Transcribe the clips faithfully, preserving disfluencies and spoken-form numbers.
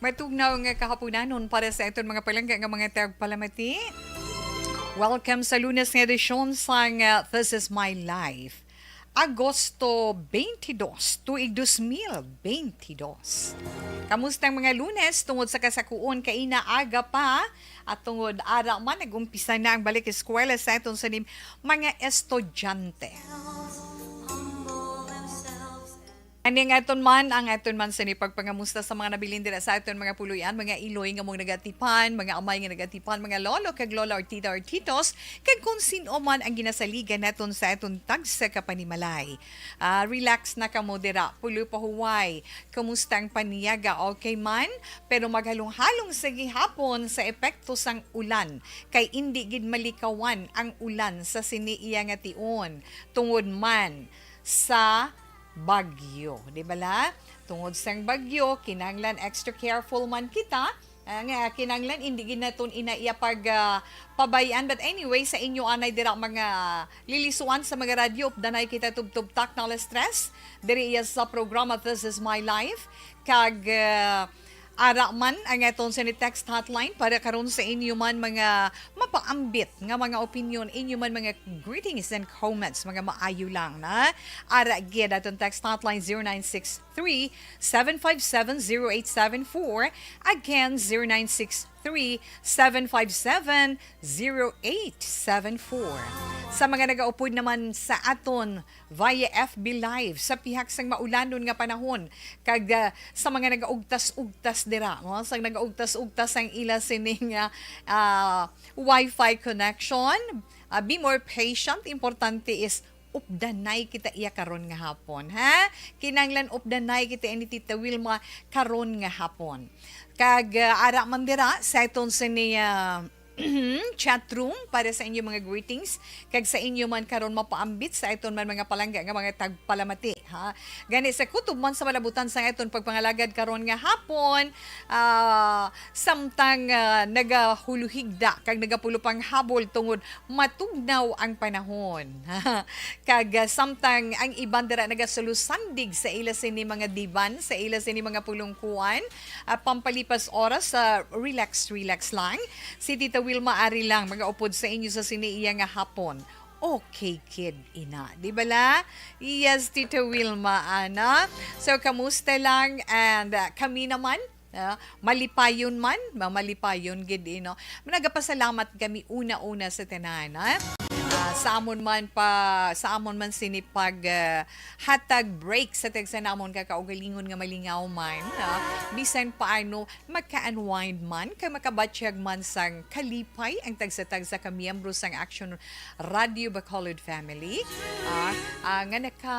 Matugnaw nga kahapunanon para sa aton mga palangga nga mga tagpalamati. Welcome sa Lunes nga edisyon sang, uh, This Is My Life. Agosto twenty-two, tuig dos mil twenty-two. Kamusta ang mga Lunes tungod sa kasakuon, kaina aga pa, at tungod ara man nag-umpisa na ang balik eskwela sa aton sa nim-, mga estudyante. Ani ang aton man, ang aton man sini pagpangamusta sa mga nabilin dira sa aton mga puloy-an, mga iloy nga mong nagatipan, mga amay nga nagatipan, mga lolo kag lola or tita or titos, kag kung sin-o man ang ginasaligan naton sa aton tagsa ka panimalay. Ah, relax na kamo dira, puloy pahuway. Kumusta ang paniyaga? Okay man? Pero maghalong-halong sa gihapon sa epekto sang ulan, kay indi gid malikawan ang ulan sa sini iya nga tion, tungod man sa bagyo, di bala? Tungod sang bagyo, kinahanglan extra careful man kita. Ah, nga kinahanglan indi gid naton ina iya pag, ah, pabay-an. But anyway, sa inyo anay dira mga lilisuan sa mga radyo, updanay kita tubtob tak na alas tres. Diri iya sa programa This Is My Life. Kag, ah, ara man ang aton sini text hotline para karon sa inyo man mga mapaambit nga mga opinyon, inyo man mga greetings and comments, mga maayo lang na. Ara gid aton text hotline, zero nine six three, seven five seven, zero eight seven four. Again, zero nine six three, seven five seven, zero eight seven four. Sa mga nagaupod naman sa aton via F B Live, sa pihak sang maulanon nga panahon, kag, ah, sa mga nagaugtas-ugtas dira, no? Sang nagaugtas-ugtas ang ila sining, ah, ah, Wi-Fi connection, ah, be more patient. Importante is updanay kita iya karon nga hapon, ha? Kinahanglan updanay kita ini, Tita Wilma, karon nga hapon. Kag, ah, ara man dira sa aton sini, ah, chat room para sa inyo mga greetings, kag sa inyo man karon mapaambit sa aton man mga palangga nga mga tagpalamati, ha? Gani sa kutob man sa malabutan sa aton pagpangalagad karon nga hapon, ah, samtang, ah, nagahuluhigda kag nagapulupanghabol tungod matugnaw ang panahon. Kag, ah, samtang ang iban dira nagasulosandig sa ila sini mga diban, sa ila sini mga pulungkuan, ah, pampalipas oras, ah, relax, relax lang. Si Tita Wilma ari lang magaupod sa inyo sa sini iya nga hapon. Okay, kid, ina. Di bala? Yes, Tita Wilma, ana. So, kamusta lang? And, ah, kami naman, ah, malipayon man, ma-, malipayon gid, eh, no? Nagapasalamat kami una-una sa tanan, ah. Ah, sa amon man pa, sa amon man sini pag, ah, hatag break sa tagsa namon ka kaugalingon nga malingaw man, ah. Bisan paano, maka-unwind man, kay makabatyag man sang kalipay ang tagsa-tagsa ka miyembro sang Action Radio Bacolod family, ah, ah, nga naka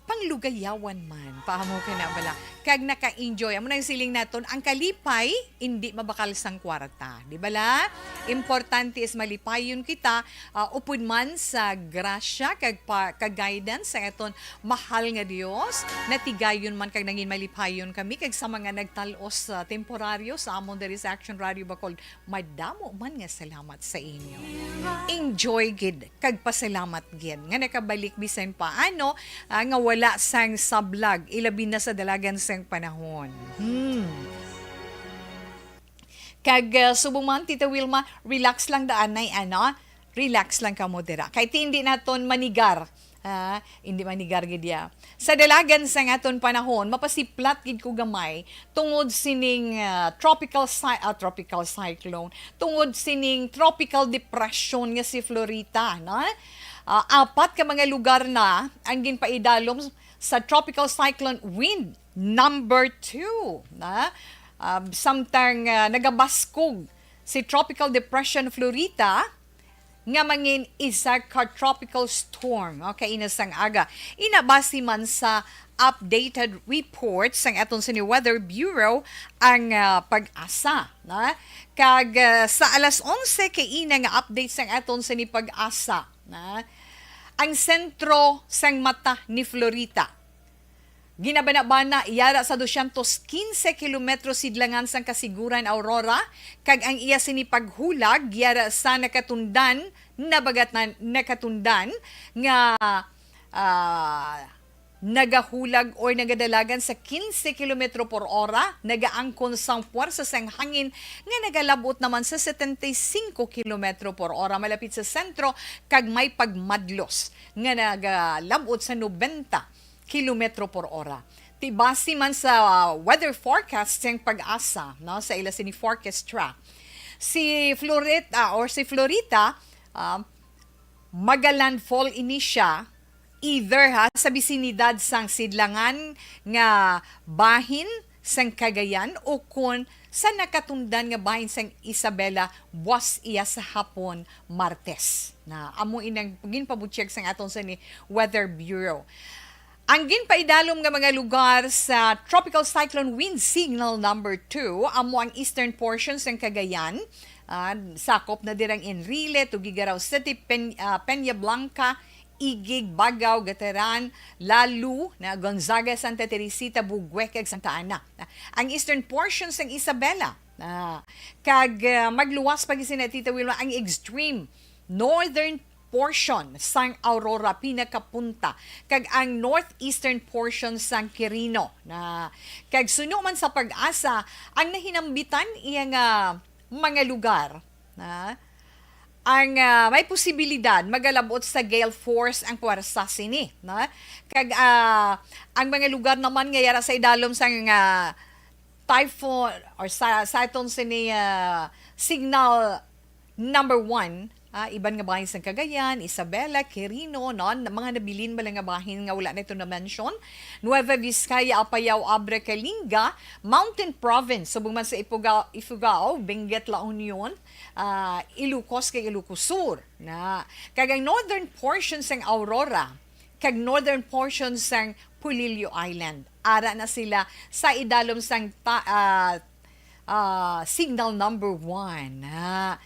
panglugayawan man, paamo ka na bala, kag naka-enjoy. Amo nang siling naton, ang kalipay indi mabakal sang kwarta, di bala? Importante is malipayon kita, ah, upod man sa grasya kag pa, kag guidance sa aton mahal nga Dios. Natigayon man kag nangin malipayon kami kag sa mga nagtal-os, ah, temporaryo sa amon diri sa Action Radio Bacolod. Madamo man nga salamat sa inyo. Enjoy gid kag pasalamat gid nga nakabalik bisan paano, ah, nga wala sang sablag, ilabi na sa dalagan sang panahon. Hmm. Kag, ah, subong man, Tita Wilma, relax lang daan ay, ano? Relax lang kamo dira. Kay ti hindi naton manigar. Ah, hindi manigar gid ya. Sa dalagan sang aton panahon, mapasiplat gid ko gamay tungod sining, ah, tropical cy-, ah, tropical cyclone, tungod sining tropical depression nga si Florita, no? Ah, apat ka mga lugar na ang ginpaidalom sa tropical cyclone wind number two, na, ah, samtang, ah, nagabaskog si Tropical Depression Florita, nga mangin isa ka tropical storm, okay, ina sang aga. Ina base man sa updated report sang aton sini Weather Bureau ang, ah, PAGASA, na? Kag, ah, sa alas onse kay ina nga update sang aton sini PAGASA, na? Ang sentro sang mata ni Florita ginabanabana yara sa dosyentos kinse kilometro sidlangan sang Casiguran, Aurora, kag ang iya sini paghulag yara sa nakatundan, nabagat na nakatundan nga, ah, nagahulag or nagadalagan sa quince kilometro por ora, nagaangkon sang puwersa sang hangin nga nagalabot naman sa setenta y cinco kilometro por ora malapit sa sentro, kag may pagmadlos nga nagalabot sa nobenta kilometro por ora. Ti base man sa weather forecast sang PAGASA, no, sa ila sini forecastra, si Florita or si Florita, ah, magalandfall ini siya either, ha, sa bisinidad sang sidlangan nga bahin sang Cagayan o kon sa nakatundan nga bahin sang Isabela buwas iya sa hapon Martes. Na amo inang ginpabutyag sang aton sini Weather Bureau. Ang ginpaidalom nga mga lugar sa Tropical Cyclone Wind Signal number two amo ang eastern portion sang Cagayan. Ah, sakop na dirang Enrile, Tuguegarao City, Pen-, ah, Peña Blanca, Iguig, Bagao, Gateran, Lalu, na Gonzaga, Santa Teresita, Bugue, kag Santa Ana. Ah, ang eastern portion sang Isabela, ah, kag, ah, magluwas pa gid sina, Tita Wilma, ang extreme northern portion sang Aurora, pinakapunta, kag ang northeastern portion sang Quirino. Na, kag suno man sa PAGASA, ang nahinambitan iya nga mga lugar, na, ang, ah, may posibilidad magalabot sa gale force ang puwersa sini, na, kag, ah, ang mga lugar naman nga yara sa idalom sang, ah, typhoon or sa, sa aton sini, ah, signal number one, ah, iban nga bahin sang Cagayan, Isabela, Quirino, no, na mga nabilin ba lang nga bahin nga wala na ito na-mention, Nueva Vizcaya, Apayao, Abra, Kalinga, Mountain Province, subong man sa Ifugao, Ifugao, Benguet, La Union, ah, Ilocos kag Ilocos Sur, na, kag ang northern portion sang Aurora, kag northern portion sang Polillo Island. Ara na sila sa idalom sang ta-, ah, ah, signal number one, ha.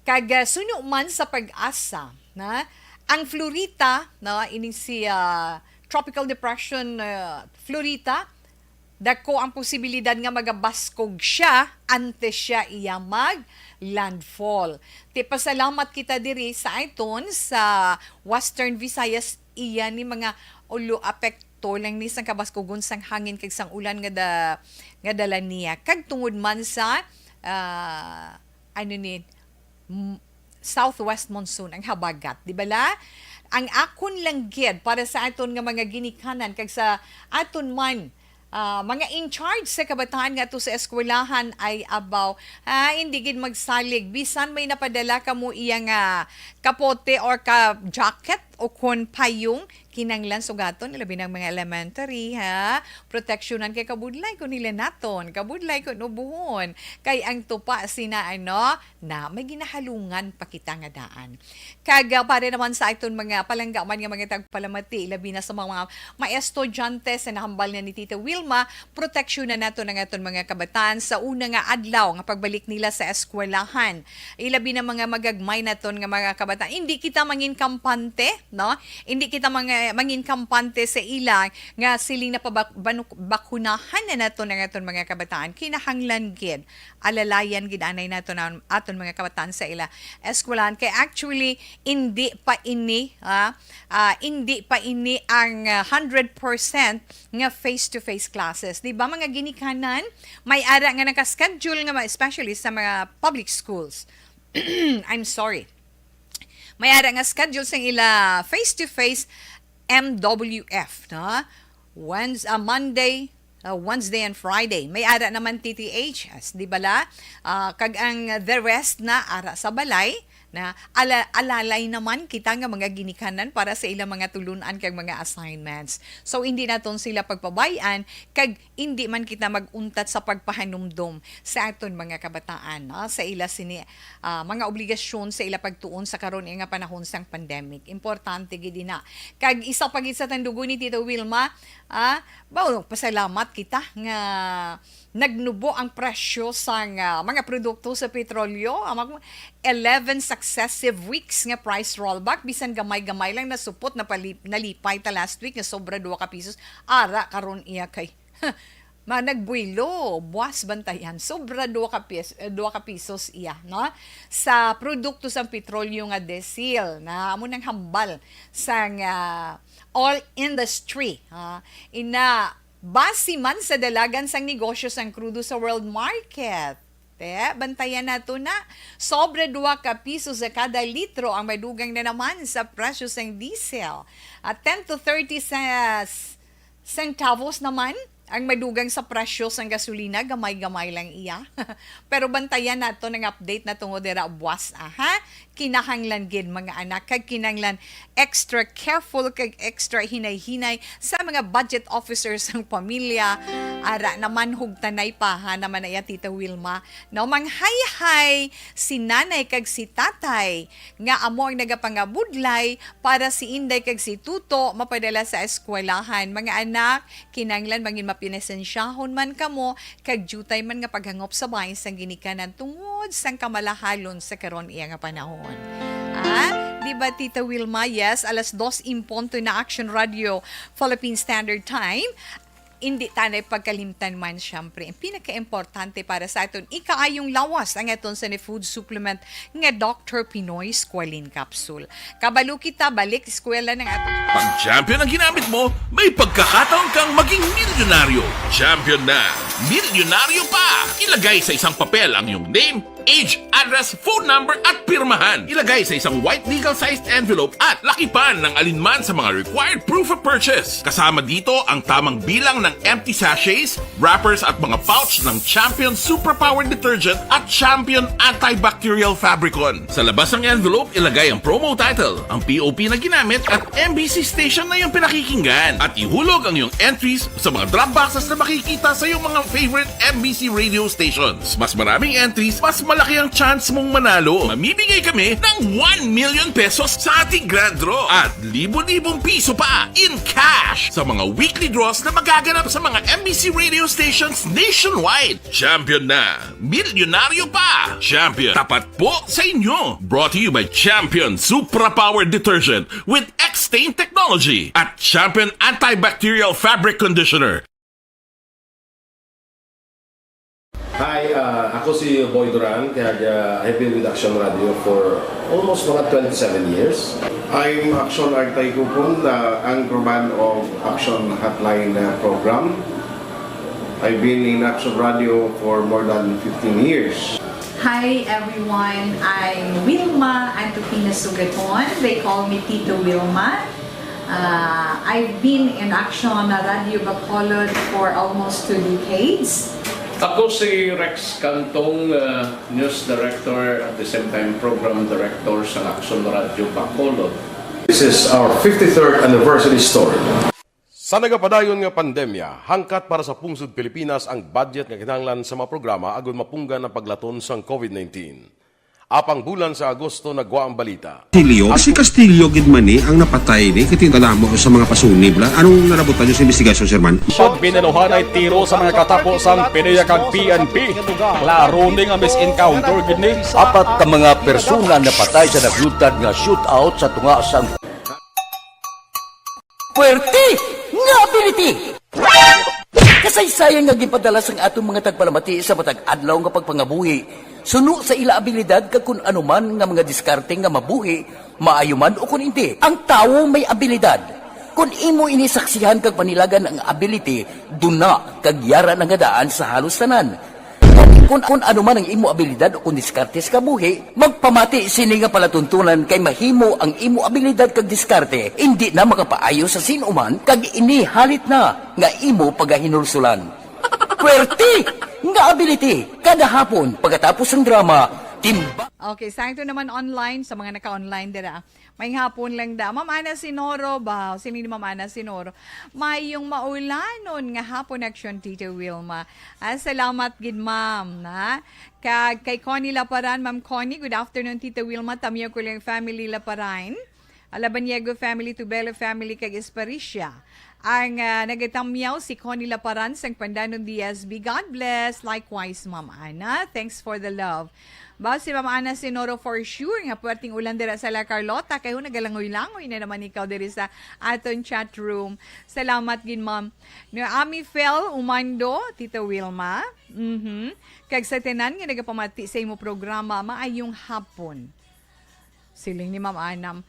Kag, ah, suno man sa PAGASA, na, ang Florita, na, ining si, ah, Tropical Depression, ah, Florita, dako ang posibilidad nga magabaskog siya antes siya iya mag-landfall. Ti pasalamat kita diri sa aton sa Western Visayas, iya ni mga ulo apekto lang ni sang kabaskugon sang hangin kag sang ulan nga da-, nga dala niya. Kag tungod man sa, ah, ano ni, m-, southwest monsoon ang habagat, di bala? Ang akon lang gid para sa aton nga mga ginikanan kag sa aton man, ah, mga in charge sa kabataan nga ato sa eskwelahan ay abaw, ah, hindi gid magsalig. Bisan may napadala kamo iya nga kapote or ka jacket o kon payong, kinanglan sugaton, labi na ang mga elementary, ha? Proteksyonan kay kabudlay kon nila naton, kabudlay kon ubuhon. Kay ang tupa sina, ano, na may ginahalungan pa kita nga daan. Kag, ah, para naman sa aton mga palangga man nga mga tagpalamati, labi na sa mga, mga, mga estudyante sa nahambal na ni Tita Wilma, proteksyonan naton ang aton mga kabataan sa una nga adlaw nga pagbalik nila sa eskwelahan. Ilabi na mga magagmay naton nga mga kabataan. Hindi kita mangin kampante, no? Hindi kita mga, mangin kampante sa ila nga siling na pabak-, banuk-, bakunahan na naton ang aton mga kabataan. Kinahanglan gid alalayan gid anay naton ang aton mga kabataan sa ila eskwelahan. Kay actually, hindi pa ini, ah, ah, hindi pa ini ang, ah, hundred percent nga face-to-face classes. Di ba, mga ginikanan? May ara nga naka-schedule nga ma-, especially sa mga public schools. I'm sorry. May ara nga schedule sang ila face-to-face M W F, no? Wednes-, ah, Monday, ah, Wednesday and Friday. May ara naman T T H, as, di bala? Ah, kag ang the rest na ara sa balay, na ala-, alalay naman kita nga mga ginikanan para sa ilang mga tulun-an kag mga assignments. So, hindi naton sila pagpabay-an, kag hindi man kita mag-untat sa pagpahanumdom sa aton mga kabataan, no? Sa ila sini, ah, mga obligasyon sa ila pagtuon sa karon nga panahon sang pandemic. Importante gid ina. Kag isa pa gid sa tandugon ni Tita Wilma, ah, ba, pasalamat kita nga nagnubo ang presyo sang, ah, mga produkto sa petrolyo. Amang eleven successive weeks nga price rollback, bisan gamay-gamay lang nasupot, napali-, nalipay ta last week nga sobra duwa ka pisos. Ara karon iya kay ma-, nagbuwelo, buwas bantayan, sobra dua ka pis-, eh, dua ka pisos iya, no? Sa produkto sang petrolyo nga diesel, na amo nang hambal sang, ah, oil industry, ha? Ina, base man sa dalagan sang negosyo sang krudo sa world market. Te, bantayan nato na, sobra dua ka piso sa kada litro ang madugang na naman sa presyo sang diesel. At ten to thirty sa, centavos naman ang madugang sa presyo sang gasolina, gamay-gamay lang iya. Pero bantayan nato ang update na tungod dira buwas, aha. Kinahanglan gid, mga anak, kag kinahanglan extra careful kag extra hinay-hinay sa mga budget officers sang pamilya. Ara naman, hugtanay pa, ha, naman na iya, Tita Wilma. No, manghayhay si nanay kag si tatay nga amo ang nagapangabudlay para si Inday kag si Tuto mapadala sa eskwelahan. Mga anak, kinahanglan bangin mapinesensyahon man kamo kag diutay man nga paghangop sa bahin sang ginikanan tungod sang kamalahalon sa karon iya nga panahon. Ah, di ba, Tita Wilma? Yes, alas dos en punto na Action Radio Philippine Standard Time. Indi tanay pagkalimtan man, siyempre, ang pinakaimportante para sa aton ikaayong lawas, ang aton sa ni food supplement nga Doctor Pinoy Squalene Capsule. Kabalo kita, balik eskwela ng aton. Pag champion ang ginamit mo, may pagkakataon kang maging milyonaryo. Champion na, milyonaryo pa! Ilagay sa isang papel ang iyong name, age, address, phone number, at pirmahan. Ilagay sa isang white legal-sized envelope at lakipan ng alinman sa mga required proof of purchase. Kasama dito ang tamang bilang ng empty sachets, wrappers, at mga pouch ng Champion Superpower Detergent at Champion Antibacterial Fabricon. Sa labas ng envelope, ilagay ang promo title, ang P O P na ginamit, at M B C station na iyong pinakikinggan. At ihulog ang iyong entries sa mga drop boxes na makikita sa iyong mga favorite M B C radio stations. Mas maraming entries, mas malaki ang chance mong manalo. Mamimigay kami ng one million pesos sa ating grand draw at libo-libong piso pa in cash sa mga weekly draws na magaganap sa mga M B C radio stations nationwide. Champion na! Milyonaryo pa! Champion, tapat po sa inyo! Brought to you by Champion Supra Power Detergent with X-Stain Technology at Champion Antibacterial Fabric Conditioner. Hi, ah, ako si Boy Duran, kag, ah, I've been with Action Radio for almost mga twenty-seven years. I'm Action Artay Kupon, the anchorman of Action Hotline, uh, program. I've been in Action Radio for more than fifteen years. Hi everyone, I'm Wilma Antupina Sugaton. They call me Tito Wilma. Uh, I've been in Action Radio Bacolod for almost two decades. Ako si Rex Cantong, uh, news director, at the same time program director sa Action Radio Bacolod. This is our fifty-third anniversary story. Sa nagapadayon nga pandemya, hangkat para sa pungsod Pilipinas ang budget nga kinahanglan sa mga programa agud mapunggan ang paglaton sang COVID nineteen. Apang bulan sa Agosto nagwa ang balita. Castillo? Si Castillo gid man ni ang napatay ni, kay tingala mo sa mga pasunib la. Anong nalabutan niyo sa investigasyon, Sir Man? Pag binaluhan ay tiro sa mga katapo sang PDEA kag P N P. Klaro ni nga mis-encounter gid ni. Apat ka mga persona napatay sa naglutad nga shootout sa tunga sang Puwerte nga ability! Kasaysayan nga ginpadala sang aton mga tagpalamati sa matag adlaw nga pagpangabuhi, suno sa ila abilidad kag kun ano man nga mga diskarte nga mabuhi, maayo man o kun indi, ang tawo may abilidad. Kun imo ini saksihan kag panilagan ang ability, duna kag yara na nga daan sa halos tanan. Kun, kun ano man ang imo abilidad o kun diskarte sa kabuhi, magpamati sini nga palatuntunan kay mahimo ang imo abilidad kag diskarte indi na makapaayo sa sin-o man kag ini halit na nga imo pagahinulsulan. Puwerte nga ability! Kada hapon, pagkatapos sang drama, timba. Okay, sakto naman online sa mga naka-online dira. May hapon lang da. Ma'am Ana Sinoro ba? Sino ni Ma'am Ana Sinoro? Mayong maulanon nga hapon, Action Tita Wilma. Ah, salamat gid, ma'am, na. Kag kay Connie Laparan, Ma'am Connie, good afternoon, Tita Wilma. Tamyo ko lang family Laparan. Alabaniego family, Tubelo family, kag Esparicia. Ang, ah, nagatamyaw si Connie Laparan sang Pandanon D S B. God bless. Likewise, Ma'am Ana. Thanks for the love. Ba, si Ma'am Ana Sinoro, for sure nga puwerteng ulan dira sa La Carlota, kay ho nagalangoy-langoy na naman ikaw diri sa aton chat room. Salamat gid, Ma'am. No, Ami Fel Umando, Tita Wilma. Mhm. Kag sa tanan nga nagapamati sa imo programa, maayong hapon. Siling ni Ma'am Anam,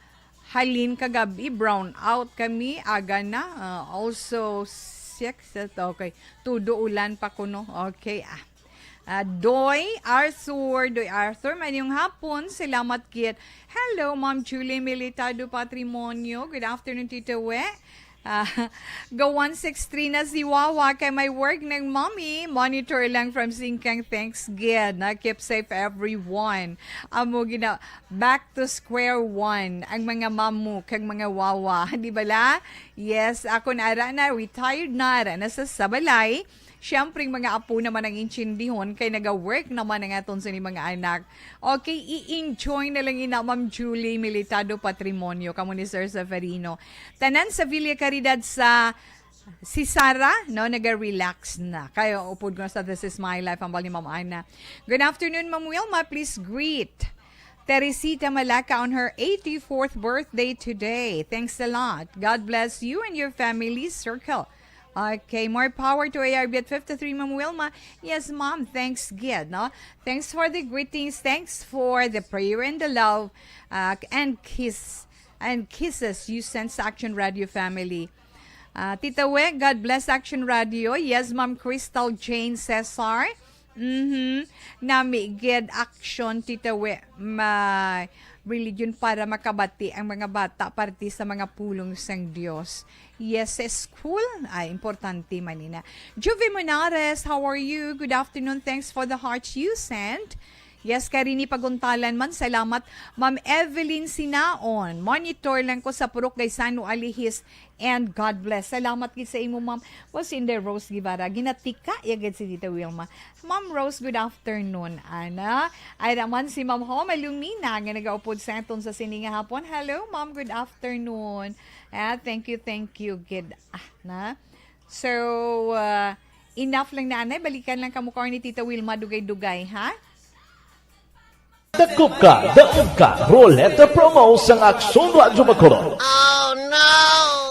"Halin kagabi, brown out kami, aga na. Ah, also, six, okay. Tudo ulan pa kuno." Okay, ah. Ah, Doy, Arthur, Doy Arthur, maayong hapon. Salamat kit. Hello, Ma'am Julie Militado Patrimonio. Good afternoon, Tito We. Ah, go one six three na si Wawa kay may work ng mommy. Monitor lang from Singkang. Thanks gid. Na keep safe everyone. Amo gina, back to square one ang mga mamu kag mga wawa. Di bala? Yes, ako na ara na, retired na ara na sa sabalay. Siyempre, ang mga apo naman ang intindihon kay naga-work naman ang aton sini mga anak. Okay, i-enjoy na lang ina, Ma'am Julie Militado Patrimonio, kamo ni Sir Severino. Tanan sa Villa Caridad sa si Sarah, no, naga-relax na. Kaya upod ko na sa This Is My Life, ang bali ni Ma'am Ana. Good afternoon, Ma'am Wilma. Please greet Teresita Malaka on her eighty-fourth birthday today. Thanks a lot. God bless you and your family circle. Okay, more power to A R B at fifty-three, Ma'am Wilma. Yes, Ma'am. Thanks gid, no? Thanks for the greetings. Thanks for the prayer and the love, uh, and kiss and kisses you sent sa Action Radio family. Uh, Tita We, God bless Action Radio. Yes, Ma'am Crystal Jane Cesar. Mhm. Nami gid Action, Tita We. May religion para makabati ang mga bata parte sa mga pulong sang Dios. Yes, sa school. Ay, importante man ina. Juve Monares, how are you? Good afternoon. Thanks for the hearts you sent. Yes, Karini Paguntalan man. Salamat. Ma'am Evelyn Sinaon, monitor lang ko sa Purok Gaisano, Alihis. And God bless. Salamat gid sa imo, ma'am. Well, si Inday Rose Guevara, ginatika ya gid si Tita Wilma. Ma'am Rose, good afternoon. Ana, ay naman si Ma'am Homa Lumina nga nagaupod sa aton sa sini nga hapon. Hello, ma'am. Good afternoon. Ah, thank you, thank you. Good, ah, na. So, ah, enough lang na, anay. Balikan lang kamo karon ni Tita Wilma dugay-dugay, ha? Dakop ka, daog ka, Roleta Promo sang Aksyon Radyo Bacolod.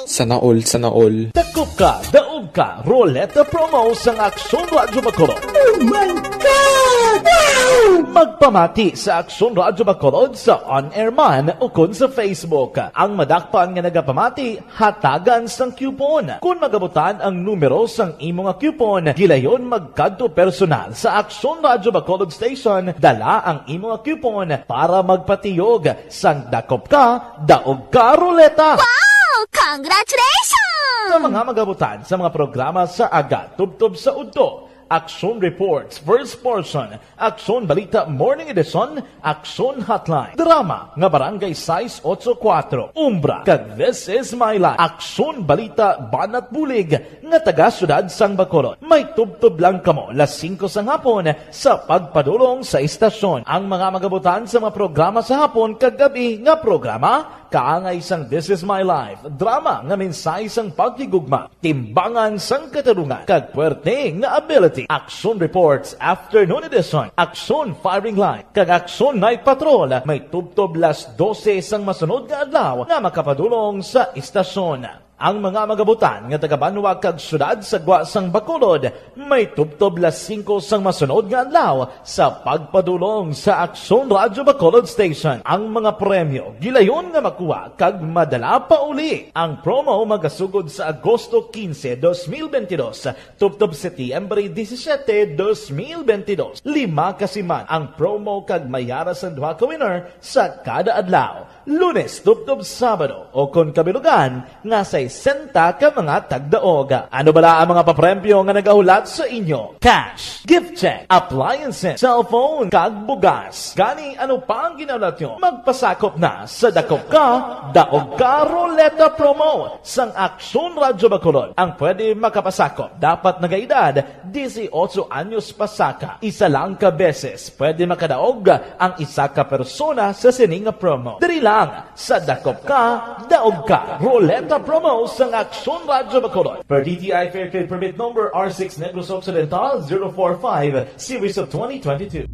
Sana all, sana all. Dakop ka, daog ka, Roleta Promo sang Aksyon Radyo Bacolod. Oh my God! Wow! Magpamati sa Aksyon Radyo Bacolod sa on-air man ukon sa Facebook. Ang madakpan nga nagapamati, hatagan sang coupon. Kon magabutan ang numero sang imo nga coupon, gilayon magkadto personal sa Aksyon Radyo Bacolod Station, dala ang imo nga coupon para magpatiyog sang dakop ka, daog ka, roleta. Wow! Congratulations! Sa mga magabutan sa mga programa sa aga, tubtob sa udto, Aksyon Reports, First Portion, Aksyon Balita Morning Edition, Aksyon Hotline, drama nga Barangay sais otso kuwatro, Umbra, kag This Is My Life, Aksyon Balita Banat Bulig nga taga Siyudad sang Bacolod. May tubtob lang kamo las singko sang hapon sa pagpadulong sa istasyon. Ang mga magabutan sa mga programa sa hapon kag gab-i nga programa, kaangay sang This Is My Life, drama nga mensahe sang paghigugma, timbangan sang katarungan, kag puwerte nga ability. Aksyon Reports Afternoon Edition, Aksyon Firing Line, kag Aksyon Night Patrol may tubtob las dose sang masunod nga adlaw nga makapadulong sa istasyon. Ang mga magabutan nga taga-banwa kag siyudad sa gwa sang Bacolod may tubtob las singko sang masunod nga adlaw sa pagpadulong sa Aksyon Radyo Bacolod Station. Ang mga premyo gilayon nga makuha kag madala pauli. Ang promo magasugod sa Agosto quince, dos mil veintidós, tubtob Setyembre disisiete, dos mil veintidós. Lima ka siman ang promo kag may ara sang duha ka winner sa kada adlaw, Lunes tubtob Sabado, o kon kabilugan nga sa sesenta ka mga tagdaog. Ano bala ang mga papremyo nga nagahulat sa inyo? Cash, gift check, appliances, cellphone, kag bugas. Gani, ano pa ang ginahulat nyo? Magpasakop na sa Dakop Ka, Daog Ka Ruleta Promo sang Aksyon Radyo Bacolod. Ang pwede makapasakop dapat nagaedad dieciocho anyos pasaka. Isa lang ka beses pwede makadaog ang isa ka persona sa sini nga promo. Diri lang sa Dakop Ka, Daog Ka. Ruleta Promo sang Aksyon Radyo Bacolod. Per D T I Fair Trade Permit Number R six Negros Occidental zero four five, Series of twenty twenty-two.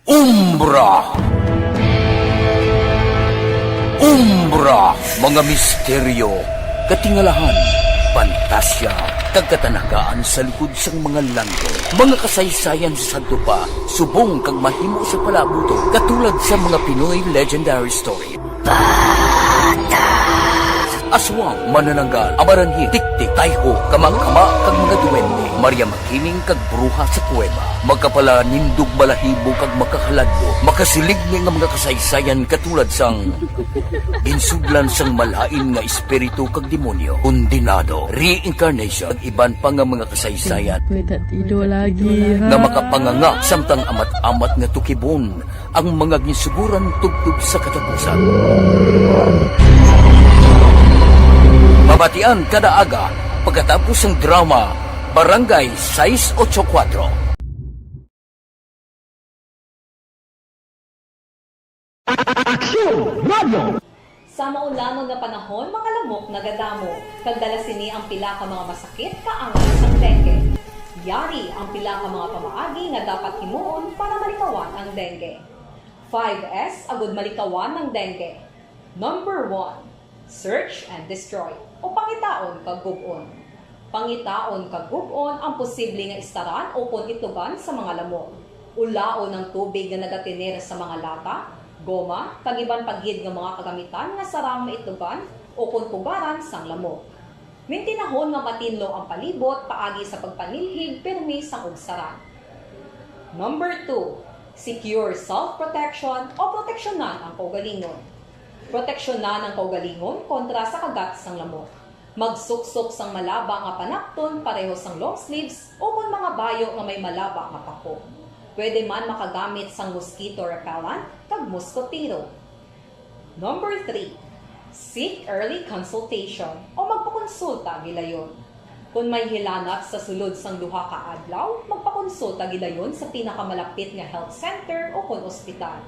Umbra. Umbra, mga misteryo, katingalahan, pantasya, kag katanagaan sa likod sang mga langgam. Mga kasaysayan sa sadto pa, subong kag mahimo sa palaabuton, katulad sa mga Pinoy legendary story. Aswang, manananggal, amaranhit, tiktik, tayho, kamakama, kag mga duwende. Maria Makiling kag bruha sa kuweba. Makapalanindog balahibo kag makahaladlo. Makasiligni nga mga kasaysayan katulad sang ginsudlan sang malain nga espiritu kag demonyo, kondenado, reincarnation, kag iban pa nga mga kasaysayan Wait, that ido lagi, nga ha? Makapanganga samtang amat-amat nga tukibon ang mga ginsuguran tubtob sa katapusan. Mabatian kada aga pagkatapos sang drama Barangay sais ocho kuwatro. Aksyon Radio! Sa maulanon nga panahon, mga lamok nagadamo, kag dala sini ang pila ka mga masakit nga angas sang dengue. Yari ang pila ka mga pamaagi nga dapat himuon para malikawan ang dengue. Five S agud malikawan ang dengue. Number one, search and destroy, o pangitaon kag gub-on. Pangitaon kag gub-on ang posible nga istaran ukon itlogan sa mga lamok. Ulaon ang tubig nga nagatener sa mga lata, goma, kag iban pa gid nga mga kagamitan nga sarang maitlogan ukon pugaran sang lamok. Mintinahon nga matinlo ang palibot paagi sa pagpanilhig pirmi sang ugsaran. Number two, secure self-protection o proteksyonan ang kaugalingon. Proteksyonan ang kaugalingon kontra sa kagat sang lamok. Magsuksok sang malaba nga panapton pareho sang long sleeves ukon mga bayo nga may malaba nga pako. Pwede man makagamit sang mosquito repellent kag mosquitero. Number three, seek early consultation o magpakonsulta gilayon. Kon may hilanat sa sulod sang duha ka adlaw, magpakonsulta gilayon sa pinakamalapit nga health center ukon ospital.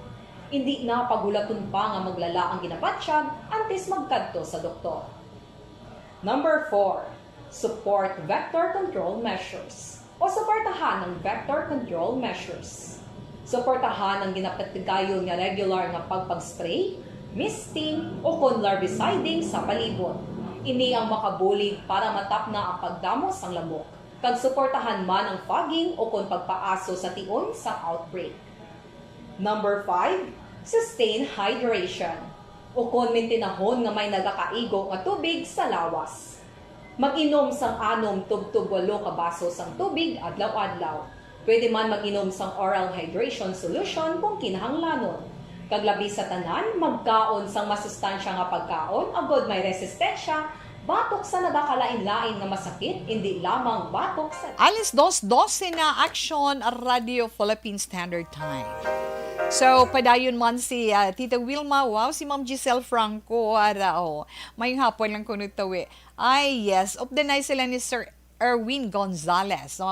Indi na paghulaton pa nga maglala ang ginabatyag antes magkadto sa doktor. Number four, support vector control measures o suportahan ang vector control measures. Suportahan ang ginapatigayon nga regular nga pagpag-spray, misting, ukon larviciding sa palibot. Ini ang makabulig para matapna ang pagdamo sang lamok, kag suportahan man ang fogging ukon pagpaaso sa tion sang outbreak. Number five, sustain hydration, ukon mintinahon nga may nagakaigo nga tubig sa lawas. Mag-inom sang anom tubtob walo ka baso sang tubig adlaw-adlaw. Pwede man mag-inom sang oral hydration solution kung kinahanglanon. Kag labi sa tanan, magkaon sang masustansya nga pagkaon agod may resistensya batok sa nagakalain-lain nga masakit, indi lamang batok sa Alas dos dose na, Action Radio Philippine Standard Time. So, padayon man si, ah, Tita Wilma. Wow, si Ma'am Giselle Franco, ara, oh. Mayong hapon lang kuno tawi. Ay, yes. Updanay sila ni Sir Erwin Gonzalez. So,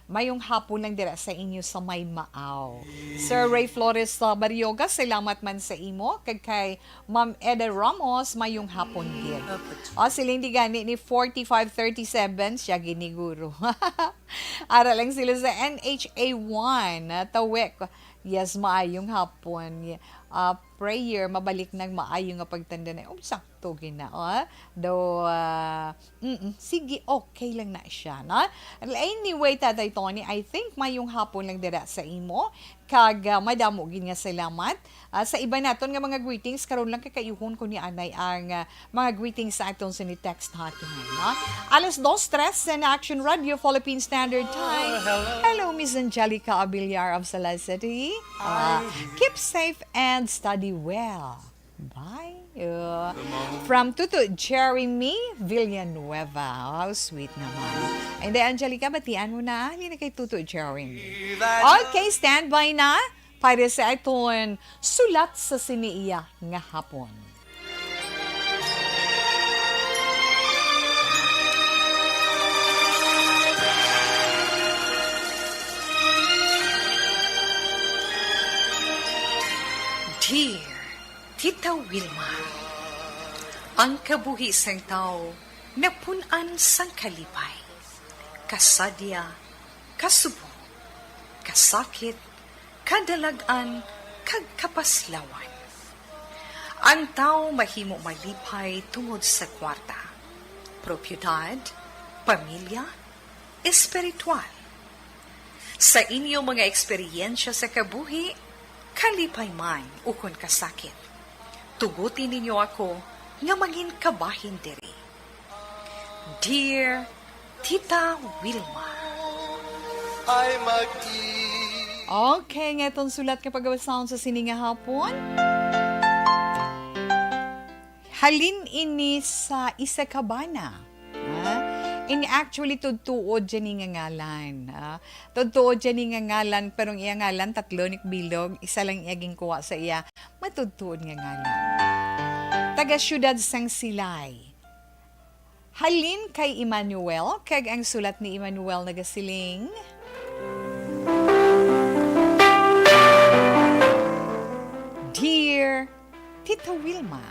mayong hapon lang dira sa inyo sa may Maaw. Sir Ray Flores, uh, Barioga, salamat man sa imo. Kag kay Ma'am Eda Ramos, mayong hapon gid. O, siling di gani ni forty-five thirty-seven, siya giniguro. Ara lang sila sa N H A one, ah, Tawek. Yes, maayong hapon. Ah, prayer, mabalik nang maayo nga pagtanda na. Um, sakto gid na, oh. Do, ah, mm, sige, okay lang na siya, no? Anyway, Tatay Tony, I think mayong hapon lang dira sa imo. Kag, ah, madamo gid nga salamat. Ah, sa iba naton nga mga greetings, karon lang kay kaayuhon ko ni anay ang, ah, mga greetings sa aton sini text hotline, no? Alas dos tres na, Action Radio Philippine Standard Time. Oh, hello. Hello, Miss Angelica Abiliar of Salazar City. Uh, keep safe and study well. Bye. Uh, from Tuto Jeremy Villanueva. How sweet naman. And then, Angelica, batian mo na. Halina kay Tuto Jeremy. Okay, standby na para sa aton sulat sa sini iya nga hapon. Dear Tita Wilma, ang kabuhi sang tawo napun-an sang kalipay, kasadya, kasubo, kasakit, kadalag-an, kag kapaslawan. Ang tawo mahimo malipay tungod sa kwarta, propiedad, pamilya, espiritual. Sa inyo mga eksperyensya sa kabuhi, kalipay man ukon kasakit, tuguti ninyo ako nga mangin kabahin diri. Dear Tita Wilma. Ay mag-i- Okay, nga itong sulat nga pagabasahon sa sini nga hapon. Halin ini sa isa ka bana. Ah, in actually, tudtuod dyan nga ngalan. Ah, tudtuod dyan nga ngalan, pero ang iya ngalan, tatlo ni bilog, isa lang iya ginkuha sa iya matudtuod nga ngalan. Taga siyudad sang Silay. Halin kay Emmanuel, kag ang sulat ni Emmanuel nagasiling, Dear Tita Wilma.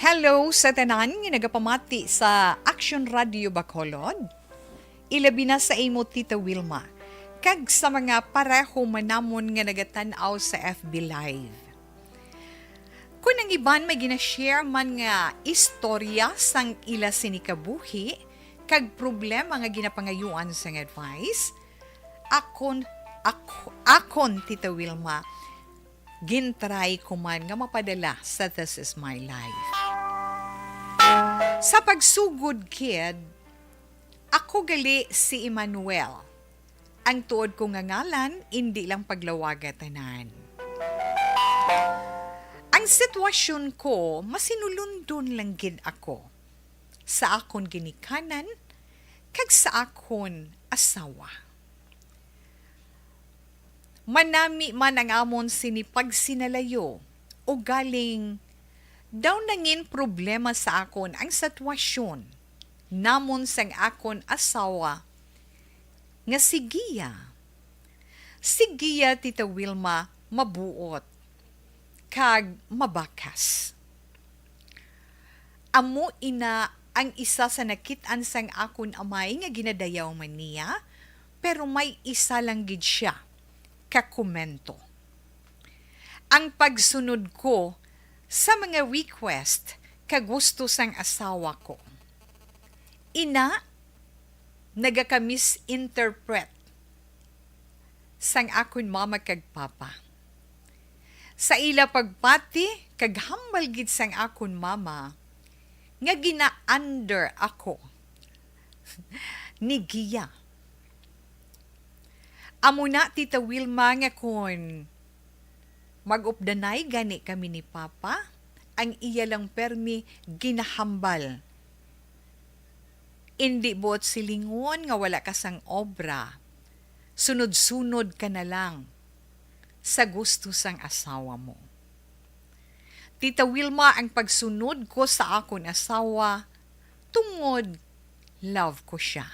Hello sa tanan nga nagapamati sa Action Radio Bacolod. Ilabi na sa imo, Tita Wilma, kag sa mga pareho man namon nga nagatan-aw sa F B Live. Kon ang iban may gina-share man nga istorya sang ila sini kabuhi kag problema nga ginapangayuan sang advice, akon, ak-, akon, Tita Wilma, gintry ko man nga mapadala sa This Is My Life. Sa pagsugod, kid, ako gali si Emmanuel. Ang tuod ko nga ngalan, indi lang paglawaga tanan. Ang sitwasyon ko, masinulundon lang gid ako sa akon ginikanan kag sa akon asawa. Manami man ang amon sini pagsinalayo, ugaling daw nangin problema sa akon ang sitwasyon namon sang akon asawa nga si Gia. Si Gia, Tita Wilma, mabuot kag mabakas. Amo ina ang isa sa nakit-an sang akon amay nga ginadayaw man niya, pero may isa lang gid sia ka komento. Ang pagsunod ko sa mga request ka gusto sang asawa ko. Ina, nagaka-misinterpret sang akon mama kag papa. Sa ila pagpati kag hambal gid sang akon mama nga gina-under ako ni Gia. Amo na, Tita Wilma, nga kon mag-updanay gani kami ni Papa, ang iya lang permi ginahambal. Indi buot silingon nga wala ka sang obra. Sunod-sunod ka na lang sa gusto sang asawa mo. Tita Wilma, ang pagsunod ko sa akon asawa tungod love ko sia.